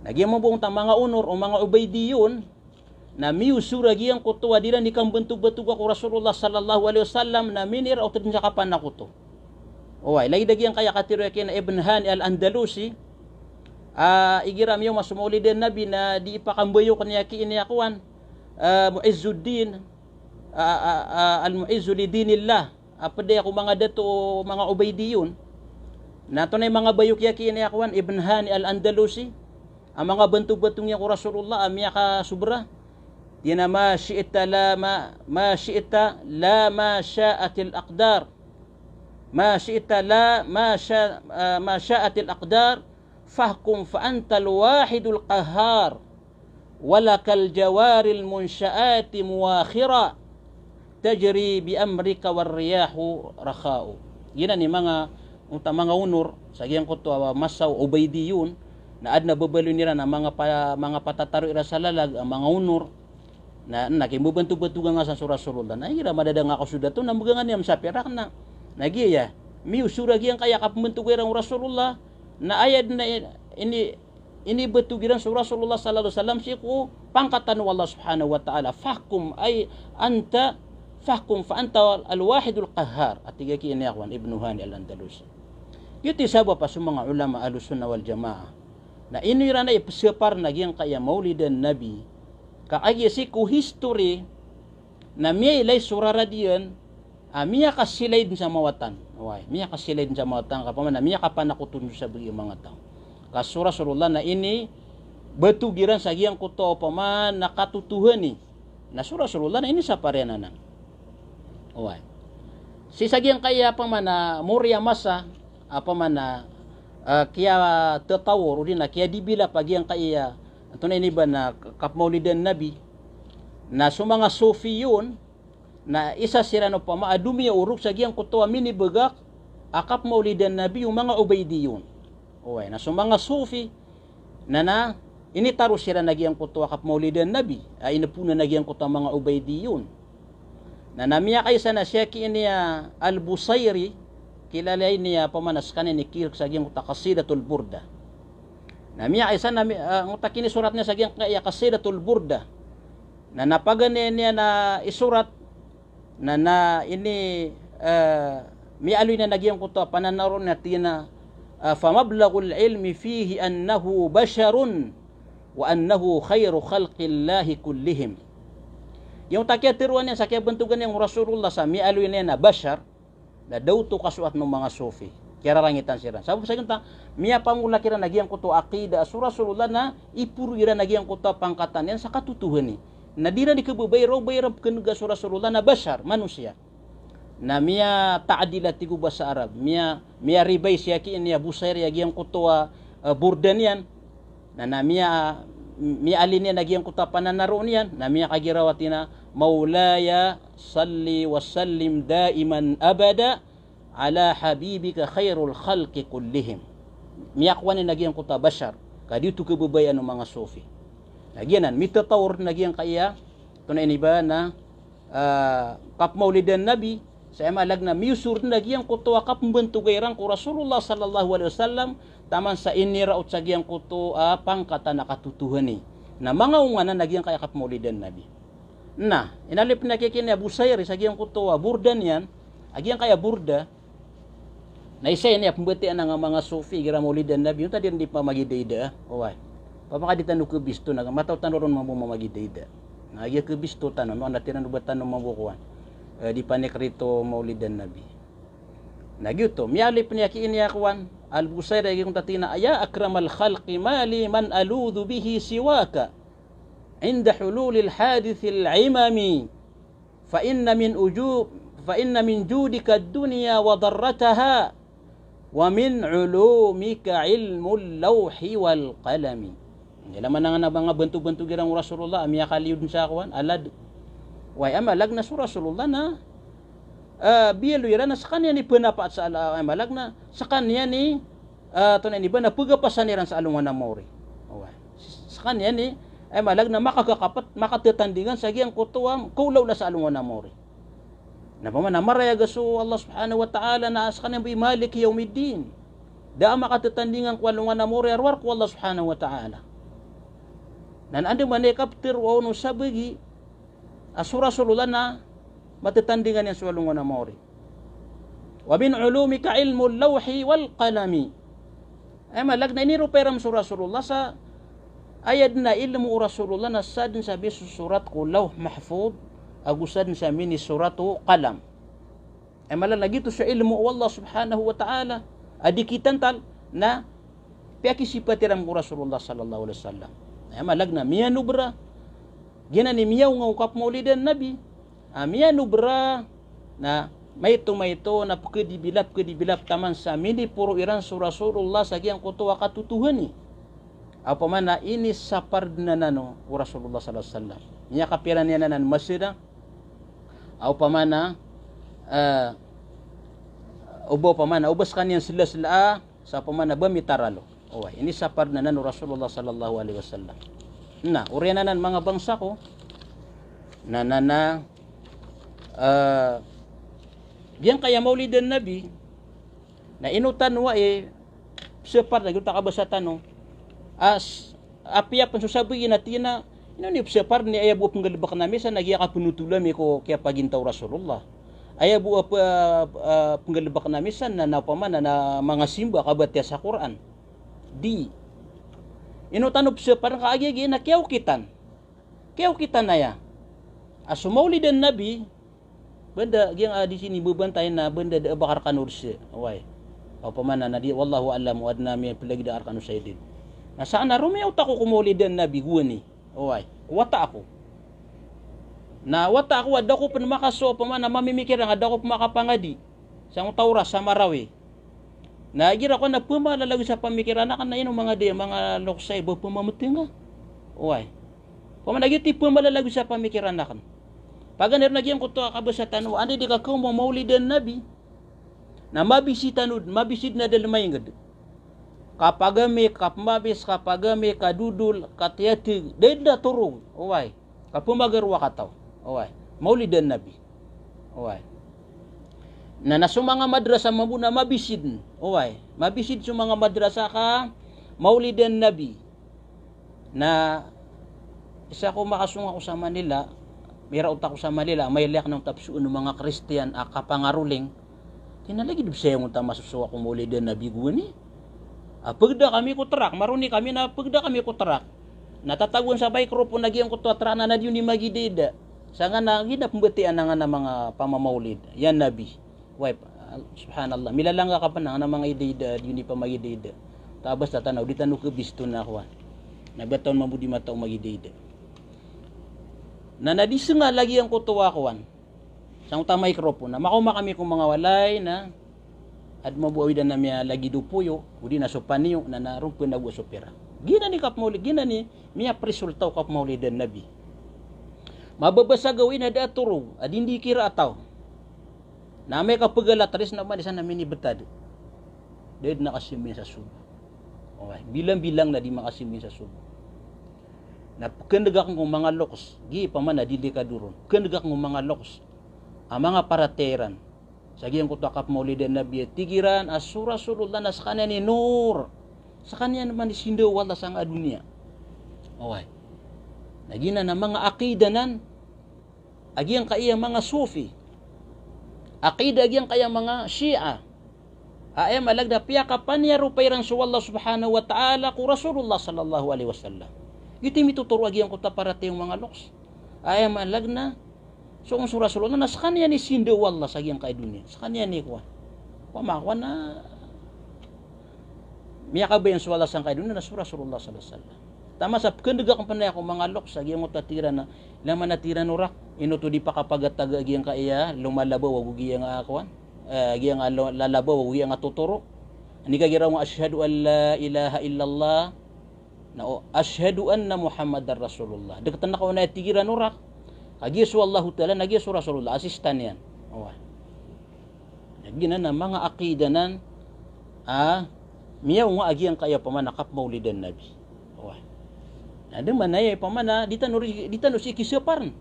Na giya mambo oto a manga onor o manga Ubaidiyun, na miyosor a giyangkoto a di iran di kambantogbantoga ko Rasulullah sallallahu alaihi wasallam, na miniraot dn sa kapanakoto. Oway, lagid a giyangkaya katharo iyan a Ibn Hani Al-Andalusi, a igira miyaoma so Maulidan Nabi na di ipakambayok niyan ki ini a kowan, eh, Mu'izzuddin, a, a, a, al-mu'izzu li dinillah, a pd aya ko manga dato o manga Ubaidiyun. Na antonaa i manga bayok iyan ki ini a kowan, Ibn Hani Al-Andalusi, a manga bantogbantoga iyan ko Rasulullah a miyakasobra. Tig iyan a, "Ma shi'ta la ma, ma shi'ta la ma sha'atil aqdar. Ma shi'ta la ma sha-, ah, ma sha'atil aqdar. Fahkum fa antal wahidul qahhar. Walakal jawaril munsha'ati muwakhira. Tajri bi amrika war riyahu rakha'u." Giyanan i manga, oto a manga onor sa giyangkoto a masa o Ubaidiyun, na adn a babaloy iran a manga pa-, manga patataro iran sa lalag a manga onor. Na, na kimbabantogbantoga ngka san so Rasulullah. Na igira madadanga ka so dato, na mbgan iyan sa pirak na. Na giya, miyosor a giyangkaya kapmbantoga iran o Rasulullah. Na aya dn a ini, inibatog iran so Rasulullah sallallahu alaihi wasallam sii ko pangkatan o Allah Subhanahu wa Ta'ala. "Fahkum ay anta, fahkum fa anta al-wahidul qahhar." A tig iyan ki ini a kowan, Ibnu Hani Al-Andalusi. Giyoto i sabap a so manga ulama Ahlus Sunnah wal Jamaah na ino iran a ipsapar na giyangkaya Maulidan Nabi, ka kagiya sii ko history, na miyailay so rarad iyan a miyakasilay dn sa mawatan. Oway, miyakasilay dn sa mawatan, ka opama na miyakapanakoto dn sa bagi a manga taw. Ka so Rasulullah na inibatog iran sa giyangkoto a opama na katotohani. Na so Rasulullah na inisapar iyan anan. Oway. Sii sa giyangkaya opama na mori a masa, opama na, eh, kiyatatawor, odi na kiyadibilap a giyangkaya, antonaa ini ba, na kapmaulidan Nabi. Na so manga Sufiyun, na isa siran opama a domiyaorok sa giyangkoto a minibagak a kapmaulidan Nabi o manga Ubaidiyun. Oway, na so manga Sufi, na, na initaro siran a giyangkoto a kapmaulidan Nabi, a inpoon a giyangkoto a manga Ubaidiyun. Na, na miyakaisa na sii ki ini a Al-Busairi, kilala ini a opama na skaniyan i kirk sa giyangkoto a Qasidatul Burda. Na miyakaisa na mi-, ah, oto a kinisorat iyan sa giyangkaya Qasidatul Burda. Na, na paganay niyan a isorat, na, na ini, eh, miyaaloy niyan a giyangkoto a pananaro niyan a tig iyan a, eh, "Fa mablaghul ilmi fihi annahu basharun wa annahu khairu khalqillahi kullihim." Giyangkoto a kiyatharo niyan sa kiyabantogan iyan o Rasulullah sa miyaaloy niyan a bashar, na da oto kasoat o manga Sufi. Kiyararangitan siran. Sabap sa giyangkoto a miyapangolak iran a giyangkoto a aqida a so Rasulullah na iporo iran a giyangkoto a pangkatan iyan sa katotohani. Na di iran di khababaya, roo ba iran pkhan'ga so Rasulullah na bashar, manosiya. Na miyata'dil a tig o basa Arab, miya, miyaribay sii ki ini a Busairi a giyangkoto a, eh, Burda niyan. Na, na miya, miyaaloy niyan a giyangkoto a pananaro niyan, na miyakagiraw a tig iyan a, "Maulaya salli wa sallim daiman abada ala habibika khairul khalqi kullihim." Miyakowa niyan a giyangkoto a bashar, ka di oto khababayaan o manga Sufi. Na giyanan, mitatawor na giyangkaya, antonaa ini ba na, ah, kapmaulidan Nabi, sa aya maana na miyosor na giyangkoto a kapmbantoga iran ko Rasulullah sallallahu alaihi wasallam, taman sa iniraot sa giyangkoto a pangkatan a katotohani. Na manga onga na giyangkaya kapmaulidan Nabi. Na, inaloy pn a kiya ki ini a Busairi sa giyangkoto a Burda niyan, a giyangkaya Burda, na isa ini a pmbatiyaan a manga Sufi, igira maulidan Nabi, oto a di iran di pamagidaida. Oway. Opama ka di tano khabisto, na mataw tano ron mambo mamagidaida. Na giya khabisto tano, no, na tig iran o ba tano mambo kowan, eh, di panikrito maulidan Nabi. Na giyoto, miyalip niya ki ini a kowan, Al-Busayri, a giyoto a tig iyan a, "Ya akramal khalqi, ma li man aludhu bihi siwaka, inda hululil hadithil imami. Fa inna min uju-, fa inna min judika ad-dunya wa darrataha, wa min ulumika ilmul lawhi wal qalami." Aya maana niyan na manga bantobanto iran o Rasulullah a miyakaliyo den sa kowan, alad. Oway, aya maana niyan na so Rasulullah na, eh, biyaloy iran na sekaniyan i penapaat sa ala-, aya maana niyan na sekaniyan i, eh, antonaa ini ba, na pegapasan iran sa alongan a maori. Oway. Sekaniyan i, aya maana niyan na makagakapet, makatetandingan sa giyangkoto a kaolaola sa alongan a maori. Na opama na marayag so Allah subhanahu wa ta'ala na sekaniyan bo i Maliki yawmiddin. Da a makatetandingan ko alongan a maori a rowar ko Allah subhanahu wa ta'ala. Na anda man i kapetero o sabagi a so Rasulullah na matetandingan iyan so alongan a maori. Wa min ulumika ilmul lawhi wal qalami. Aya maana niyan na iniropay iran so Rasulullah sa aya den a ilmo o Rasulullah na sadn sa misosorat ko Lawh Mahfudh, ago sadn sa minisorat o qalam. Aya maana niyan na giyoto so ilmo o Allah subhanahu wa ta'ala a di kitantal na piyakisipat iran ko Rasulullah sallallahu alaihi wasallam. Aya maana niyan na miyanobra. Giyanan i miyaonga o kapmawlidan Nabi. A miyanobra na maito-maito na pekedibilap, pekedibilap taman sa miniporo iran so Rasulullah sa giyangkoto a katotohani. Opama na inisapar den anan o Rasulullah sallallahu alaihi wasallam. Miyakapira niyan anan maseda. Opama na, eh, o ba opama na, o ba sekaniyan sela-sela a, sa opama na ba mitaralo. Oway, inisapar den anan o Rasulullah sallallahu alaihi wasallam. Na, oriyan anan manga bangsa ko, na, na, na, eh, giyangkaya mawlidan Nabi, na ino tano a, eh, pesapar na giyoto a kabasa tano. As, apiya pen so sabagi na tig iyan a, ino ni pesapar ni aya bo penggalebeken ami san na giya kapenotol ami ko kiyapagintaw o Rasulullah. Aya bo a pe-, a, a, penggalebeken ami san na, na opama na, na manga simba kabatiya sa Qur'an. Di. Ino tano pesapar ka agiya giya na kiyaokitan. Kiyaokitan aya a so mawlidan Nabi, banda giyang a di sini bebantay na banda da a ba ka rekano rese. Oway. Opama na, na di, wallahu a'lam, o aden a miyapelagid a rekano sa idin. Na sa aden a romiyaot ako ko mawlidan Nabi gowani. Oway. Ko wata ako. Na wata ako a da ako pen makaso, opama na mamimikir a da ako pen makapangadi. Sangkoto a oras sa Marawi. Na igira ko na pemalalag sa pamikiran aken na ino manga di, manga loks ay ba pemametenga. Oway. Opama na giyoto i pemalalag sa pamikiran aken. Paganay ron a giyangkoto a kabasa tano, anda i di ka khaoma o mawlidan Nabi. Na mabisi tano den, mabisi den a da lemainged. Kapagami, kapemabis, kapagami, kadodol, katiyateg, da den a torog. Oway. Kapemager o wakataw. Oway. Mawlidan Nabi. Oway. Na, na so manga madrasa mambo na mabisi den. Oway. Mabisi den so manga madrasa ka mawlidan Nabi. Na isa ko makasong ako sa Manila, miraot ako sa Manila, mailay aken a tapsoon o manga Kristiyan a kapangaroling. Tig iyan a lagid bes aya ngkoto a masosowa ko mawlidan Nabi gowani. A, pegda kami ko trak, maroni kami na pegda kami ko trak. Na tatagoan sa microphone a giyangkoto a trak na, na di oni magidaida. Sangkanan a giya na pembatiya anan a manga pamamawlid, ya Nabi. Way, subhanallah. Milalangga ka pen anan a manga idaida, di oni pamagidaida. Tabas ta tano, di tano kebisto na kowan. Na ba taw mambo di matao magidaida. Na, na di sengal a giyangkoto a kowan. Sangkoto a microphone, na makaoma kami ko manga walay na aden mambo a awidan a miyalagid o poyo, odi na so paniyo, na, na roo pen ago so pira. Giyanan i kapmawlid, giyanan i miyapresulta o kapmawlidan Nabi. Mababasa gawii na da a torog, a di ndikira a taw. Na amay ka pegalatris na opama di san na minibetad. Da den a kasembayan sa sobo. Oway, bilang-bilang na di makasembayan sa sobo. Na pekendeg aken ko manga loks, gi opama na delikado ron. Pekendeg aken ko manga loks a manga paratiyaya iran sa giyangkoto a kapmawlidan Nabi a tig iran a so Rasulullah na sekaniyan i nur. Sekaniyan man i sindaw o Allah sangkai a doniya. Oway. Na giyanan a manga aqida anan a giyangkaya manga Sufi. Aqida a giyangkaya manga Shia. A aya maana niyan na piyakapaniyaropay iran so Allah subhanahu wa ta'ala ko Rasulullah sallallahu alaihi wasallam. Giyoto i mitotoro a giyangkoto a paratiyaya o manga loks. A aya maana niyan na so, so Rasulullah na sekaniyan i sindaw o Allah sa giyangkai a doniya. Sekaniyan i kowan. Pamakowan na miyakabayan so Allah sangkai doniya na so Rasulullah sallallahu alaihi wasallam. Taman sa pkndg akn pn aya ko manga loks a giyangkoto a tig iran a, ilay man a tig iran o rak, ino oto di pakapagataga a giyangkaya lomalabaw ago giyanga kowan, eh, giyanga lo-, lalabaw ago giyanga totoro. Nika giraw nga ashhadu an la ilaha illallah, na o ashhadu anna Muhammadar Rasulullah. Dktn a kawan a tig iran o rak. Kagiya so Allahu Ta'ala, na giya so Rasulullah, asistan iyan. Oway. Na giyanan a manga aqida nan a miyawnga a giyangkaya opama na kapmawlidan Nabi. Oway. Na da man aya opama na di tano ri-, di tano sii kisaparn.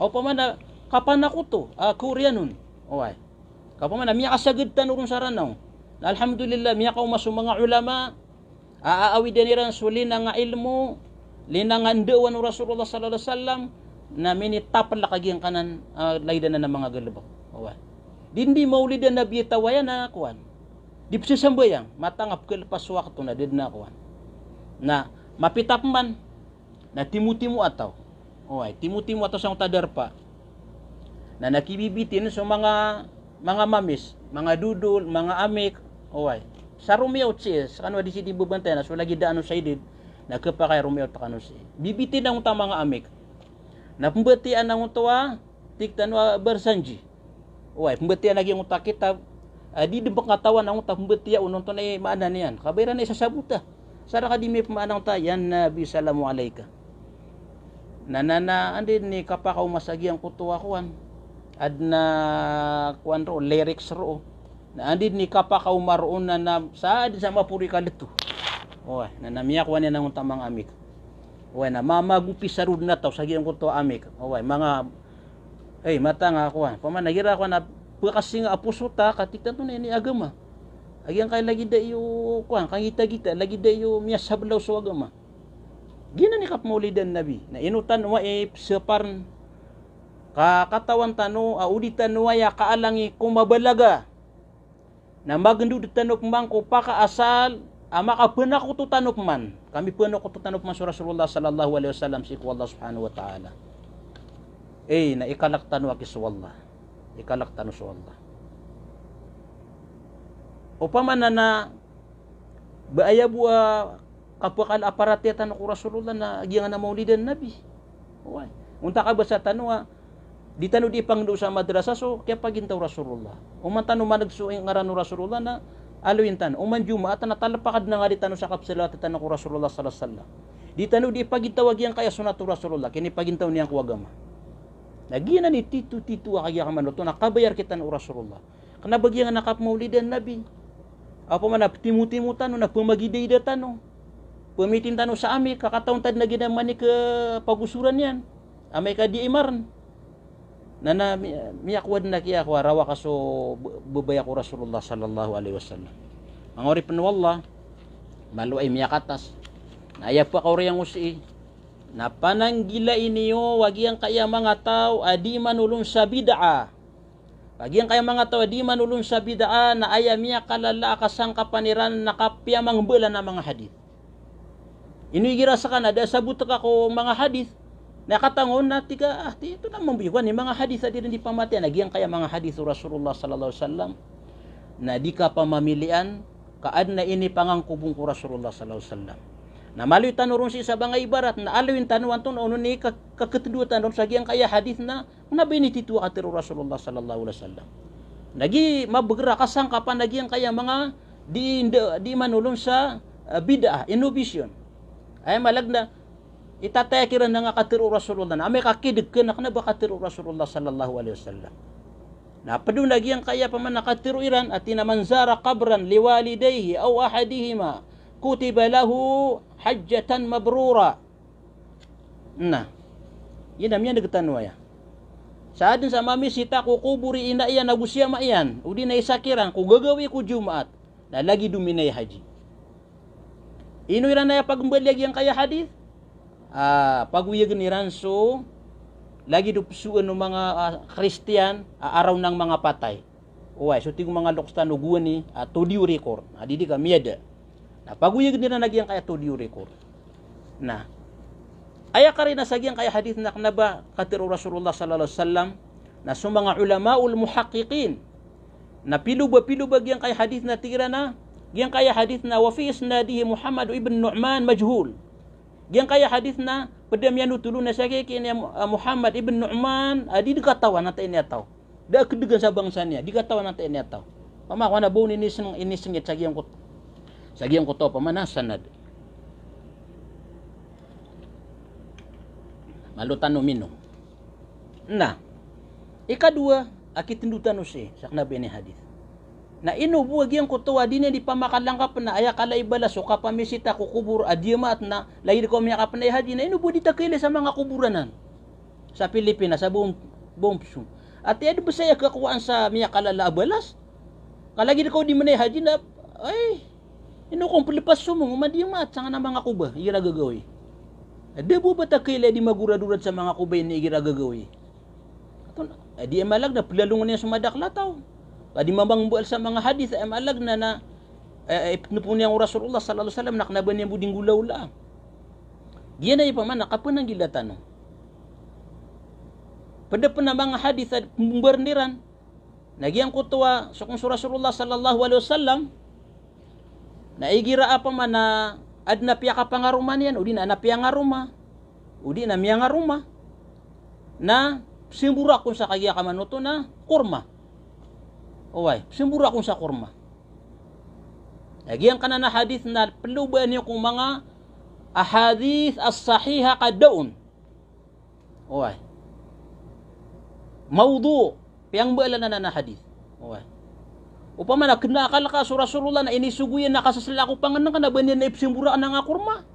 Opama na kapanakoto a Koreanon. Oway. Ka opama na miyakasagad tano ron sa Ranaw. Na alhamdulillah, miyakaoma so manga ulama a, a, aawidan iran so linang a ilmo, linang a ndao o Rasulullah sallallahu alaihi wasallam, na minitaplak a giyangkanan, ah, lagid anan a manga galbk. Oway. Di, di mawlidan Nabi a taw aya na kowan. Di pzasambayang, matang a pkalpas so wakto na da dn a kowan. Na mapita pman, na timotimo a taw. Oway, timotimo a taw sangkoto a darpa. Na, na kibibitin so manga, manga mamis, manga dodol, manga amik. Oway. Sa romiyaot sii, skano a di sii di bebantay na so lagid a ano sa idid, na khapakay a romiyaot kano sii. Bibitin angkoto a manga amik. Na pmbatiya angkoto a tig tano a Barzanji. Oway, pmbatiya lagid angkoto a kitab, ah, di dn pkatawan angkoto a pmbatiya on, antonaa i maana niyan. Ka ba iran i sasabota. Sa rka di miyapmaana angkoto a, "Ya Nabi, salamu alaika." Na, na, na, anda i kapakaoma sa giyangkoto a kowan. Adn a kowan roo, lyrics roo. Na anda i kapakaoma roo na, na, sa adn sa maporo i kaleto. Oway, na, na miyakowa niyan angkoto a manga amik. Oway, na ma-, magopisa roo dn a taw sa giyangkoto a amik. Oway, manga Ay, matang a kowan. Opama na igira kowan a pkasinga a poso ta, ka tig tano na ini agama. A giyangkaya lagid a iyo kowan, kangitagita, lagid a iyo miyasablaw so agama. Giyanan i kapmawlidan Nabi. Na ino tano a ipzaparn ka katawan tano a o di tano aya kaalang i komabalaga. Na magndod tano pman ko pakaasal a makapanakoto tano pman. Ka mipanakoto tano pman so Rasulullah sallallahu alaihi wasallam sii ko Allah subhanahu wa ta'ala. Eh, na ikalk tano aki so Allah. Ikalk tano so Allah. Opama na, na ba aya bo a kapakal a paratiyaya tano ko Rasulullah na giyangkanan a mawlidan Nabi. Oway. Onta kabasa tano a di tano di ipangndao sa madrasa so kiyapagintaw o Rasulullah. Oman tano man'g so ngaran o Rasulullah na aloyin tano. Oman Jumaat na talpakad na ngadi tano sa kapsalawat tano ko Rasulullah sallallahu alaihi wasallam. Di tano di ipagintaw a giyangkaya sunnat o Rasulullah, kinipagintaw niyan ko agama. Na giyanan i tito-tito a kagiya kamanoto na kabayar kitan o Rasulullah. Kna ba giyangkanan a kapmawlidan Nabi. Opama na ptimotimo tano, na pmagidayda tano. Pmitin tano sa amik, ka katawan ta dn a giyanan a manik a pagosoran iyan. Amay ka di imarn. Na, na mi-, miyakowa dn a kiyakowa rawa ka so b-, babaya ko Rasulullah sallallahu alaihi wasallam. Manga oripn o Allah, malo i miyakatas. Na aya pakaoriyan ko sii. Na pananggilai niyo a giyangkaya manga taw a di manolon sa bid'ah. Ka giyangkaya manga taw a di manolon sa bid'ah na aya miyakalala a kasangkapan iran na kapiyamangbalan a manga hadith. Ino igira skano a da sabot ka ko manga hadith. Na katangon na tig ka, ah, ti, ito na mambo i kowan i manga hadith a di ran di pamatiya na giyangkaya manga hadith o Rasulullah sallallahu alaihi wasallam. Na di kapamamilian, ka adn a inipangangkobong ko Rasulullah sallallahu alaihi wasallam. Na maloy tano ron sii sa manga ibarat, na aloyin tano antonaa onon i ka-, kakatndo tano ron sa giyangkaya hadith na Kna ba ini tito a katharo o Rasulullah sallallahu alaihi wasallam. Na giya mabagr a kasangkapan a giyangkaya manga di, di, di manolon sa, ah, bid'ah, innovation. Aya maana na itataya kiran a katharo o Rasulullah. Na amay ka kidg ka na kna ba katharo o Rasulullah sallallahu alaihi wasallam. Na pd on a giyangkaya pman a katharo iran a tig iran a man zara qabran liwalidayhi aw ahadihima kutiba lahu hajjatan mabrura. Na, giyanan a miyan'g tano aya. Sa adn sa mamisita ko kobor i ina iyan ago si ama iyan, odi na isa kiran ko gagawii ko Jumaat, na lagid o minay haji. Ino iran aya pagmbaliya giyangkaya hadith? Ah, pagoyagn iran so lagid o psoon o manga, ah, Kristiyan a araw ng mga patay. Oway, so tig o manga loks tano gowani a todiyo rikor. A di di ka miyada. Na pagoyagn iran a giyangkaya todiyo rikor. Na aya karina sa giyangkaya hadith na kna ba katharo o Rasulullah sallallahu alaihi wasallam, na so manga ulamaul muhaqqiqin, Na piloba, piloba giyangkaya hadith na tig iran a, giyangkaya hadith na wa fi isnadihi Muhammad ibn Nu'man majhul. Giyangkaya hadith na pd a miyanotol on na sa giyangkai a Mu-, a Muhammad ibn Nu'man a di, di katawan antaa ini a taw. Da a kdgan sa bangsa niyan, di katawan antaa ini a taw. Opama ko ana ba on inisng-, inisngit sa giyangkoto, sa giyangkoto opama na sanad. Malo tano minom. Na ikadowa a kitndo tano sii sa kna ba ini hadith. Na ino bo a giyangkoto a di niyan di pamakalangkapn a aya kala i balas o kapamisita ko kobor a di a maat na lagid ka o miyakapnay haji, na ino bo a di ta kailay sa manga kobor anan. Sa Pilipinas, sa Bom-, Bomsong. Ati ad bsay a kakowaan sa miyakalala a balas. Ka lagid ka o di manay haji na, ay, ino kon plpas so mong, o ma di a maat sangkanan a manga koba igira gagawii. Da bo a ba ta kailay a di magoradorad sa manga koba ini igira gagawii. Aton, eh, di malag na plalongan iyan so madakl a taw. Ka di mamangmbal sa manga hadith, eh, malag na, na, eh, eh, ipnopon iyan o Rasulullah sallallahu alaihi wasallam na kna ba niyan bo di nggolawlaa. Giyanan i opama na kapananggila tano. Pd pn a manga hadith a pmbmbarn iran. Na giyangkoto a so kon so Rasulullah sallallahu alaihi wasallam, na igira opama na adn a piyakapangaroma niyan, odi na adn a piyangaroma, odi na miyangaroma, na pzamborak on sa kagiya kamanoto na korma. Oway, pzamborak on sa korma. Na giyangkanan a hadith na plobaan iyo ko manga ahadith as-sahiha ka da on. Oway. Mawdu', piyangmbaalan anan a hadith. Oway. Opama na kna a akal ka so Rasulullah na inisogo iyan na kasasla ko pangnngkn a ba niyan na ipzamborak anan a korma.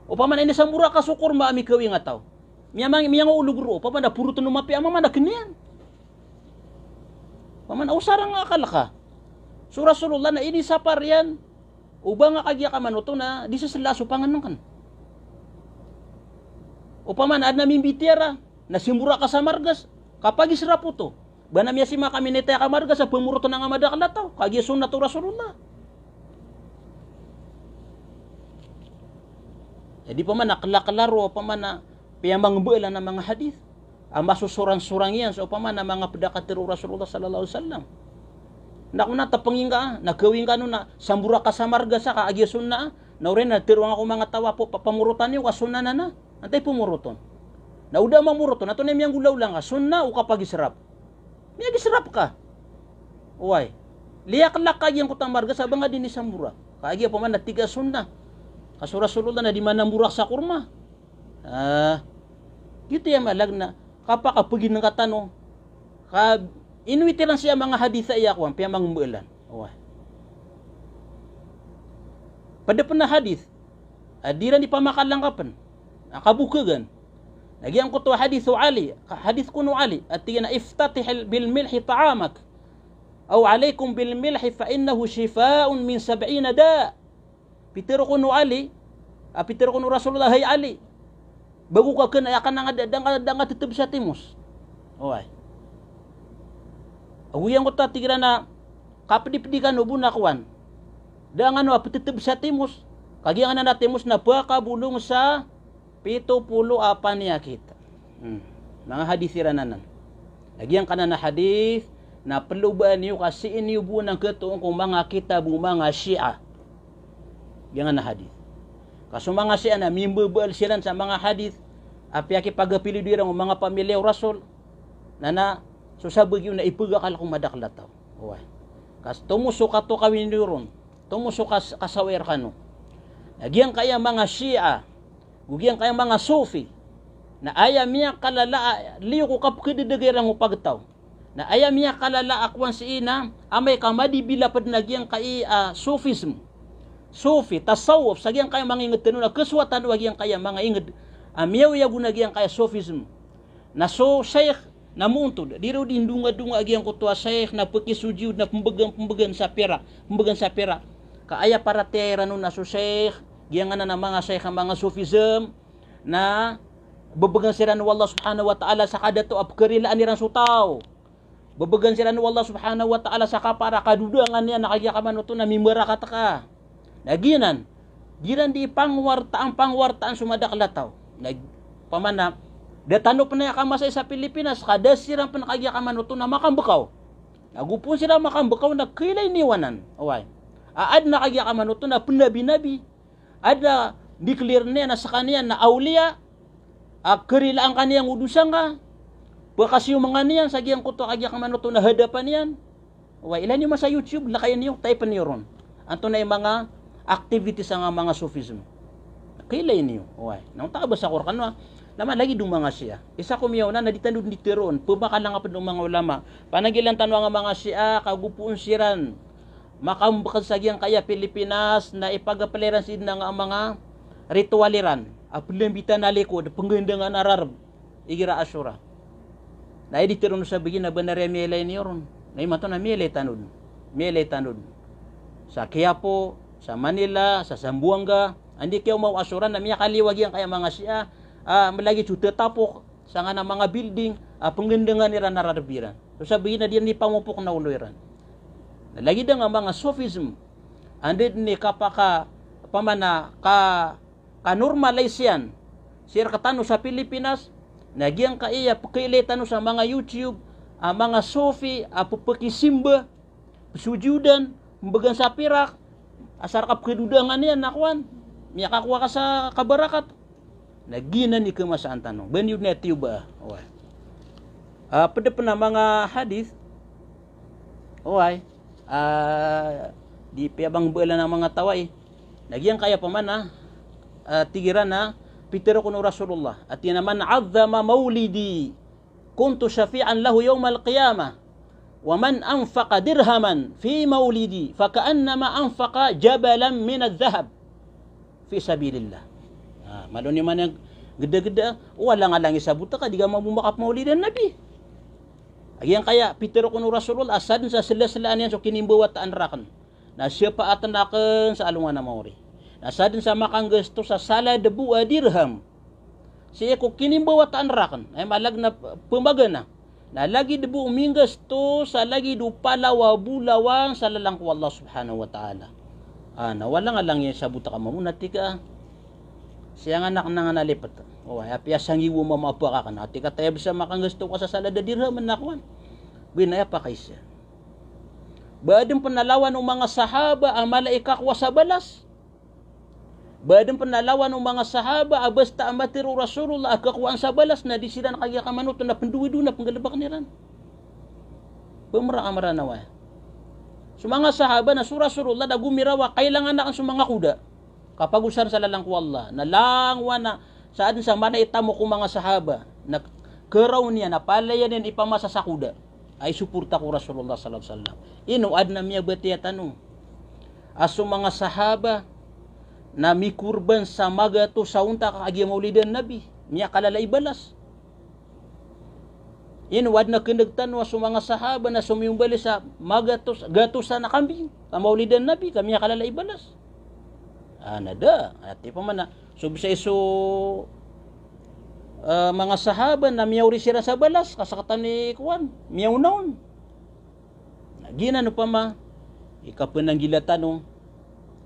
Opama na inisamborak ka so korma a mikawing a taw. Miyamang-, miyangaolog roo, opama na porotn o mapiya a mama na kn iyan. Opama na osarang a akal ka. So Rasulullah na inisapar iyan o ba nga kagiya kamanoto na di sasla so pangnngkn. Opama na adn a mimbitiara, na samborak ka sa margas, kapagisrap oto. Ba na miyasima ka minitaya ka margas a pmorotn angka madakl a taw, kagiya sunnat o Rasulullah. Jadi opama na klakla roo, opama na piyamangmbaalan a manga hadith a masosorang-sorang iyan so opama na manga pd a katharo o Rasulullah sallallahu alaihi wasallam. Na kon na tapngi ngka, na gawii ngka on na samborak ka sa margas a kagiya sunnah, na oriyan na tharoa ngka ko manga taw a po-, pa-, pamorotan iyo ka sunnah anan a, antaa i pmorot on. Na o da mamorot on, antonaa i miyanggolawla ngka, sunnah o kapagisrap. Miyagisrap ka. Oway. Liyaklak ka giyangkoto a margas a ba nga di nisamborak. Kagiya opama na tig a sunnah. Ka so Rasulullah na di manamborak sa korma. Ah, giyoto i malag na kapakapagingka tano. Ka inowit iran sii a manga hadith a aya kowan, piyamangmbaalan. Oway. Pd pn a hadith a di iran di pamakalangkapn a kabokhagan. Na giyangkoto a hadith o Ali, ka-, hadith kon o Ali, a tig iyan a, "Iftatih bil milhi ta'amak, aw alaikum bil milhi fa innahu shifa'un min sab'ina da'." Pitharo kon o Ali, a pitharo kon o Rasulullah, "Hay Ali, bago ka kn, aya ka na nga da, da nga, da nga thtb sa timos." Oway. Ago giyangkoto a tig iran a kapdipdi kano bo na kowan. Da nga no a pthtb sa timos. Kagiya nga na timos na pakabolong sa pito polo a paniyakit. Hmm. Manga hadith iran anan. Na giyangkanan a hadith na plobaan iyo ka sii niyo bo anan khatoon ko manga kitab o manga Shia. Giyangkanan a hadith. Ka so manga Shia na mimbabaal siran sa manga hadith a piyakipagapilido iran o manga pamilya o Rasul. Na, na so sabagi on na ipagakal ko madakl a taw. Oway. Ka tomo so katokawi niyo ron. Tomo so kas-, kasawi rkano. Na giyangkaya manga Shia, go giyangkaya manga Sufi, na aya miyakalala a liyo ko kapkhdadaga iran o pagtaw. Na aya miyakalala a kowan sii na amay ka madibila pd na giyangkai a Sufism. Sufi, tasawuf, sa giyangkaya manga ingd tano na khasowatan o a giyangkaya manga ingd a miyaoyago na giyangkaya Sufism. Na so shaykh na moontod, di ron di ndongadonga a giyangkoto a shaykh na pkisojiyod na pmbgan, pmbgan sa pirak, pmbgan sa pirak. Ka aya paratiyaya iran on na so shaykh, giyanan a manga shaykh a manga Sufism, na bbgan siran o Allah subhanahu wa ta'ala sa kadato a pkharilaan iran so taw. Bbgan siran o Allah subhanahu wa ta'ala sa kapara, kadodangan iyan na kagiya kamanoto na mimbarakat ka. Na giyanan, di iran di pangwartaan, pangwartaan so madakl a taw. Na, opama na, da tano pn aya kamasai sa Pilipinas, ka da siran pn kagiya kamanoto na makambkaw. Na go pn siran makambkaw na kailay niyo anan. Oway. A adn a kagiya kamanoto na pnabinabi. Adn a declare niyan a skaniyan na awliya. A karilaan ka niyan o dosa ngka. Pkasiyoman ka niyan sa giyangkoto a kagiya kamanoto na hadapan iyan. Oway, ilay niyo man sa YouTube, lakayan niyo, type niyo ron. Antonaa i manga activities a manga Sufism. Kailay niyo. Oway. Na onta ka ba sa Qur'an, wa? Na malagid o manga Shia. Isa ko miyaona na di tano dn di tharoon. Pmakalang a pd o manga ulama. Pananggilaan tano a manga Shia, ka go pn siran makambkad sa giyangkaya Pilipinas, na ipag-apply iran sii dn a manga ritual iran. A plambitan a likod, pnggandangan a rarb. Igira Ashura. Na aya di tharoon o sabagi na bnar aya miyailay niyo ron. Na imanto na miyailay tano dn. Miyailay tano dn. Sa Quiapo, sa Manila, sa Zamboanga, anda i kiyaoma o Ashura na miyakaliyo a giyangkaya manga Shia, a, malagid so tatapok, sangkanan a manga building, a, pnggandangan iran a rarb iran. So sabagi na di iran di pamopok na olo iran. Na lagid a manga Sufism, anda dn i kapaka, pamana, ka, ka-normalize iyan sii rktano sa Pilipinas, na giyangkaya pkailay tano sa manga YouTube a manga Sufi a pphakisimba, psujudan, pmbgan sa pirak, asar ka pkhadodangan iyan na kowan, miyakakowa ka sa kabarakat. Na giyanan i khamasaan tano. Ba niyo dn aya tiyoba. Oway. A, pd pn a manga hadith. Oway. A, di piyabangbalan a manga taw ai. Na giyangkaya pamana, a, tig iran a pitharo kon o Rasulullah. Ati na, "Man azzama mawlidi kuntu shafi'an lahu yawmal qiyamah. Wa man anfaqa dirhaman fi mawlidi faka'annama anfaqa jabalan minadh dhahab fi sabilillah." A, malo niyo man gdagda, o alang-alang i sabot ka, di ka mambo makapmawlidan Nabi. A giyangkaya pitharo kon o Rasulullah, a sadn sa slaslaan iyan so kinimbawataan rakn. Na shapaatan akn sa alongan a maori. Na sadn sa makanggasto sa salad bo a dirham sii ko kinimbawataan rakn. Ay malag na pmbagana. Na lagid bo o minggasto sa lagid o palaw a bolawan sa lalan ko Allah subhanahu wa ta'ala. A, na o alang-alang i sabot ka mambo na tig ka. Siyangan akn a ngan a lipet. Oway, apiya sanggibo mambo a pakakan. A tig ka tayab sa makanggasto ka sa salad a dirham na kowan. Ba aya pakaisa. Ba adn pn a lawan o manga sahaba a mala i kakowa sa balas. Ba adn pn a lawan o manga sahaba a basta a matharo o Rasulullah a kakowaan sa balas na di siran kagiya kamanoto na pndowadowa na pnggalbkn iran. Pmra a mra na oway. So manga sahaba na so Rasulullah na gomiraw a kailangan akn so manga koda. Kapagosar sa lalan ko Allah. Na langowan a sa adn sa mala i tamok o manga sahaba na karaw niyan, na palaya niyan ipamasa sa koda. Ay suporta ko Rasulullah sallallahu alaihi wasallam. Ino adn a miyabatiya tano a so manga sahaba na mikorban sa magatos a onta ka kagiya mawlidan Nabi, miyakalala i balas. Ino adn a kndg tano a so manga sahaba na somiyombalay sa magatos, gatosan a kambing ka mawlidan Nabi ka miyakalala i balas. A, na da, ati pman a so bisay so, a, manga sahaba na miyaori siran sa balas ka sktano i kowan, miyaona on. Na giyanan opama i kapnanggila tano,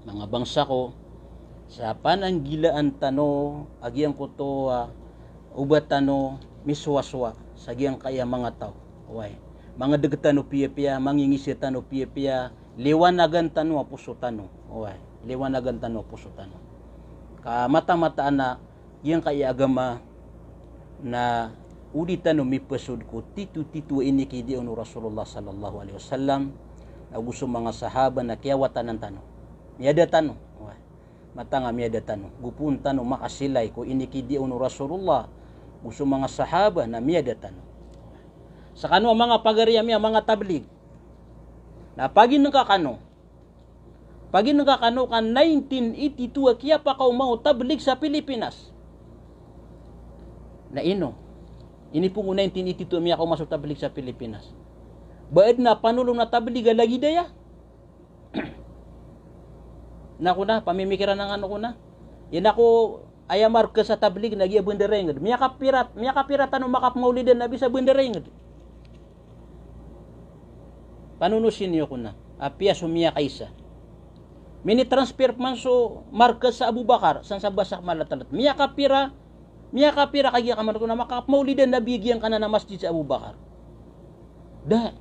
manga bangsa ko, sa pananggilaan tano a giyangkoto a oba tano misowasowa sa giyangkaya manga taw. Oway. Mangdg tano piyapiya, mangingisa tano piyapiya, liwanagan tano a poso tano. Oway. Liwanagan tano a poso tano. Ka mataan-mataan a giyangkaya agama na o di tano mipasod ko titotito a inikidiya on o Rasulullah sallallahu alaihi wasallam, ago so manga sahaba na kiyawatanan tano. Miyada tano. Oway. Matag a miyada tano. Go poon tano makasilay ko inikidiya on o Rasulullah go so manga sahaba na miyada tano. Skano a manga pagari ami a manga tablig. Na paginngka kano. Paginngka kano ka nineteen eighty-two a kiyapakaoma o tablig sa Pilipinas. Na ino? Inipon ko nineteen eighty-two a miyakaoma so tablig sa Pilipinas. Ba adn a panolon a tablig a lagid aya? Na ko na, pamimikiran angkano ko na. Ino ko aya markas a tablig na giya Bandar a Ingd. Miyakapira, miyakapira tano makapmawlidan Nabi sa Bandar a Ingd. Panonosi niyo ko na. Apiya so miyakaisa. Minitransfer pman so markas a Abu Bakar san sa Basak Malatlat. Miyakapira, miyakapira kagiya kamanoto na makapmawlidan Nabi giyangkanan a masjid sa Abu Bakar. Da.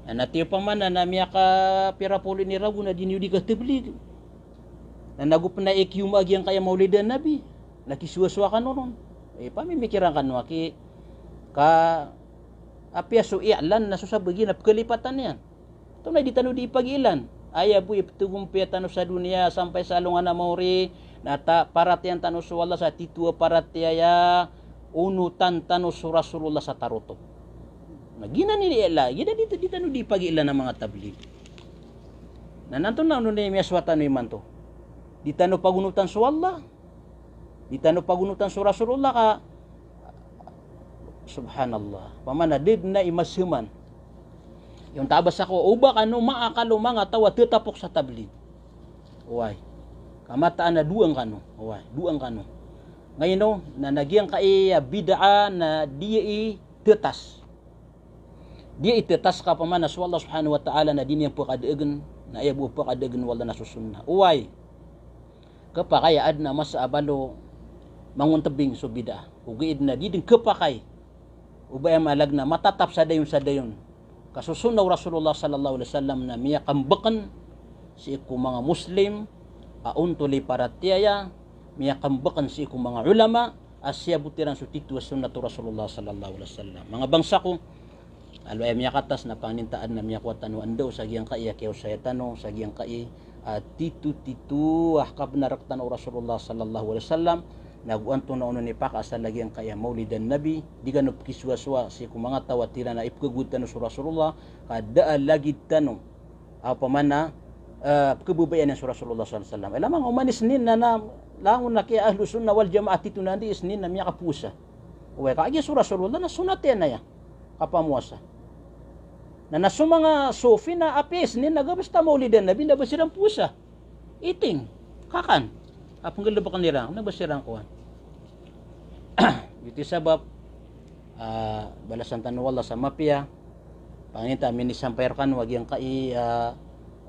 Na tiyo pamana na miyakapira polo ini ragon na di niyo di katablig. Na nago pn a ikiyoma a giyangkaya Maulidan Nabi, na kisowasowa kano ron. Eh, pamimikiran kano aki ka apiya so i'lan na so sabagi na pkalipatan iyan. Tonaa i di tano di ipagilan? Aya bo i ptgompiya tano sa doniya sampay sa alongan a maori, na ta-, paratiyayan tano so Allah sa tito a paratiyaya, onotan tano so Rasulullah sa tarotop. Na giyanan i i'la, giyanan di, di tano di ipagilan a manga tablig. Na antonaa, antonaa i miyasowa tano imanto? Di tano pagonotan so Allah, di tano pagonotan so Rasulullah ka, subhanallah. Pamana da dn a imasaman. Iyan ta a basa ko, oba kano maakal o manga taw a tatapok sa tablig. Oway. Ka mataan a dowa ngkano. Oway, dowa ngkano. Ngayon o, na, na giyangkaya bid'ah na di aya i tetas. Di aya i tetas ka pamana so Allah subhanahu wa ta'ala na di niyan pkadaagn, na aya bo pkadaagn o Allah na so sunnah. Oway. Khapakay a adn a masa a balo mangontbing so bid'ah. Ogaid na di dn khapakay o ba aya malag na matatap sa dayon sa dayon. Ka so sunnah o Rasulullah sallallahu alaihi wasallam na miyakambkn sii ko manga Muslim a ontol i paratiyaya, miyakambkn sii ko manga ulama a siyabot iran so tito a sunnah o Rasulullah sallallahu alaihi wasallam. Manga bangsa ko, aloy a miyakatas na pangnin ta adn a miyakowa tano a ndao sa giyangkaya kiyaosaya tano, sa giyangkaya, ah, tito-tito a kabnar rktano o Rasulullah sallallahu alaihi wasallam, na go antonaa onon i pakaasal a giyangkaya Maulidan Nabi, di kano pkisowasowa sii ko manga taw a tig iran a ipkhagowad tano so Rasulullah, ka da a lagid tano a pamana, ah, pkhababayaan iyan so Rasulullah sallallahu alaihi wasallam. Ilay manga oman i Isnin na, na langon a kiya Ahlus Sunnah wal Jamaah tito na anda i Isnin na miyakapowasa. Oway, ka giya so Rasulullah na sunnat iyan aya kapamowasa. Na, na so manga Sufi na apiya Isnin na ga basta Maulidan Nabi na ba siran powasa. Iting, kakan. A pnggalbkn iran, na ba siran kowan. Giyoto i sabap, ah, balasan tano o Allah sa mapiya. Pangnin ta a minisampay rkano a giyangkai, ah,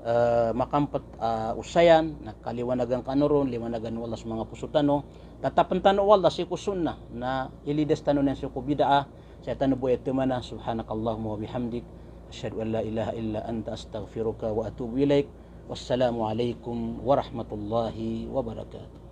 ah, makampt, ah, osayan, na kaliwanagan kano ron, liwanagan o Allah so manga poso tano. Tatapn tano o Allah sii ko sunnah, na ilidas tano niyan sii ko bid'ah, sa tano bo aya tmana. Subhanakallahumma wa bihamdik, ashhadu an la ilaha illa anta, astaghfiruka wa atubu ilaik. Wassalamu alaikum warahmatullahi wabarakatuh.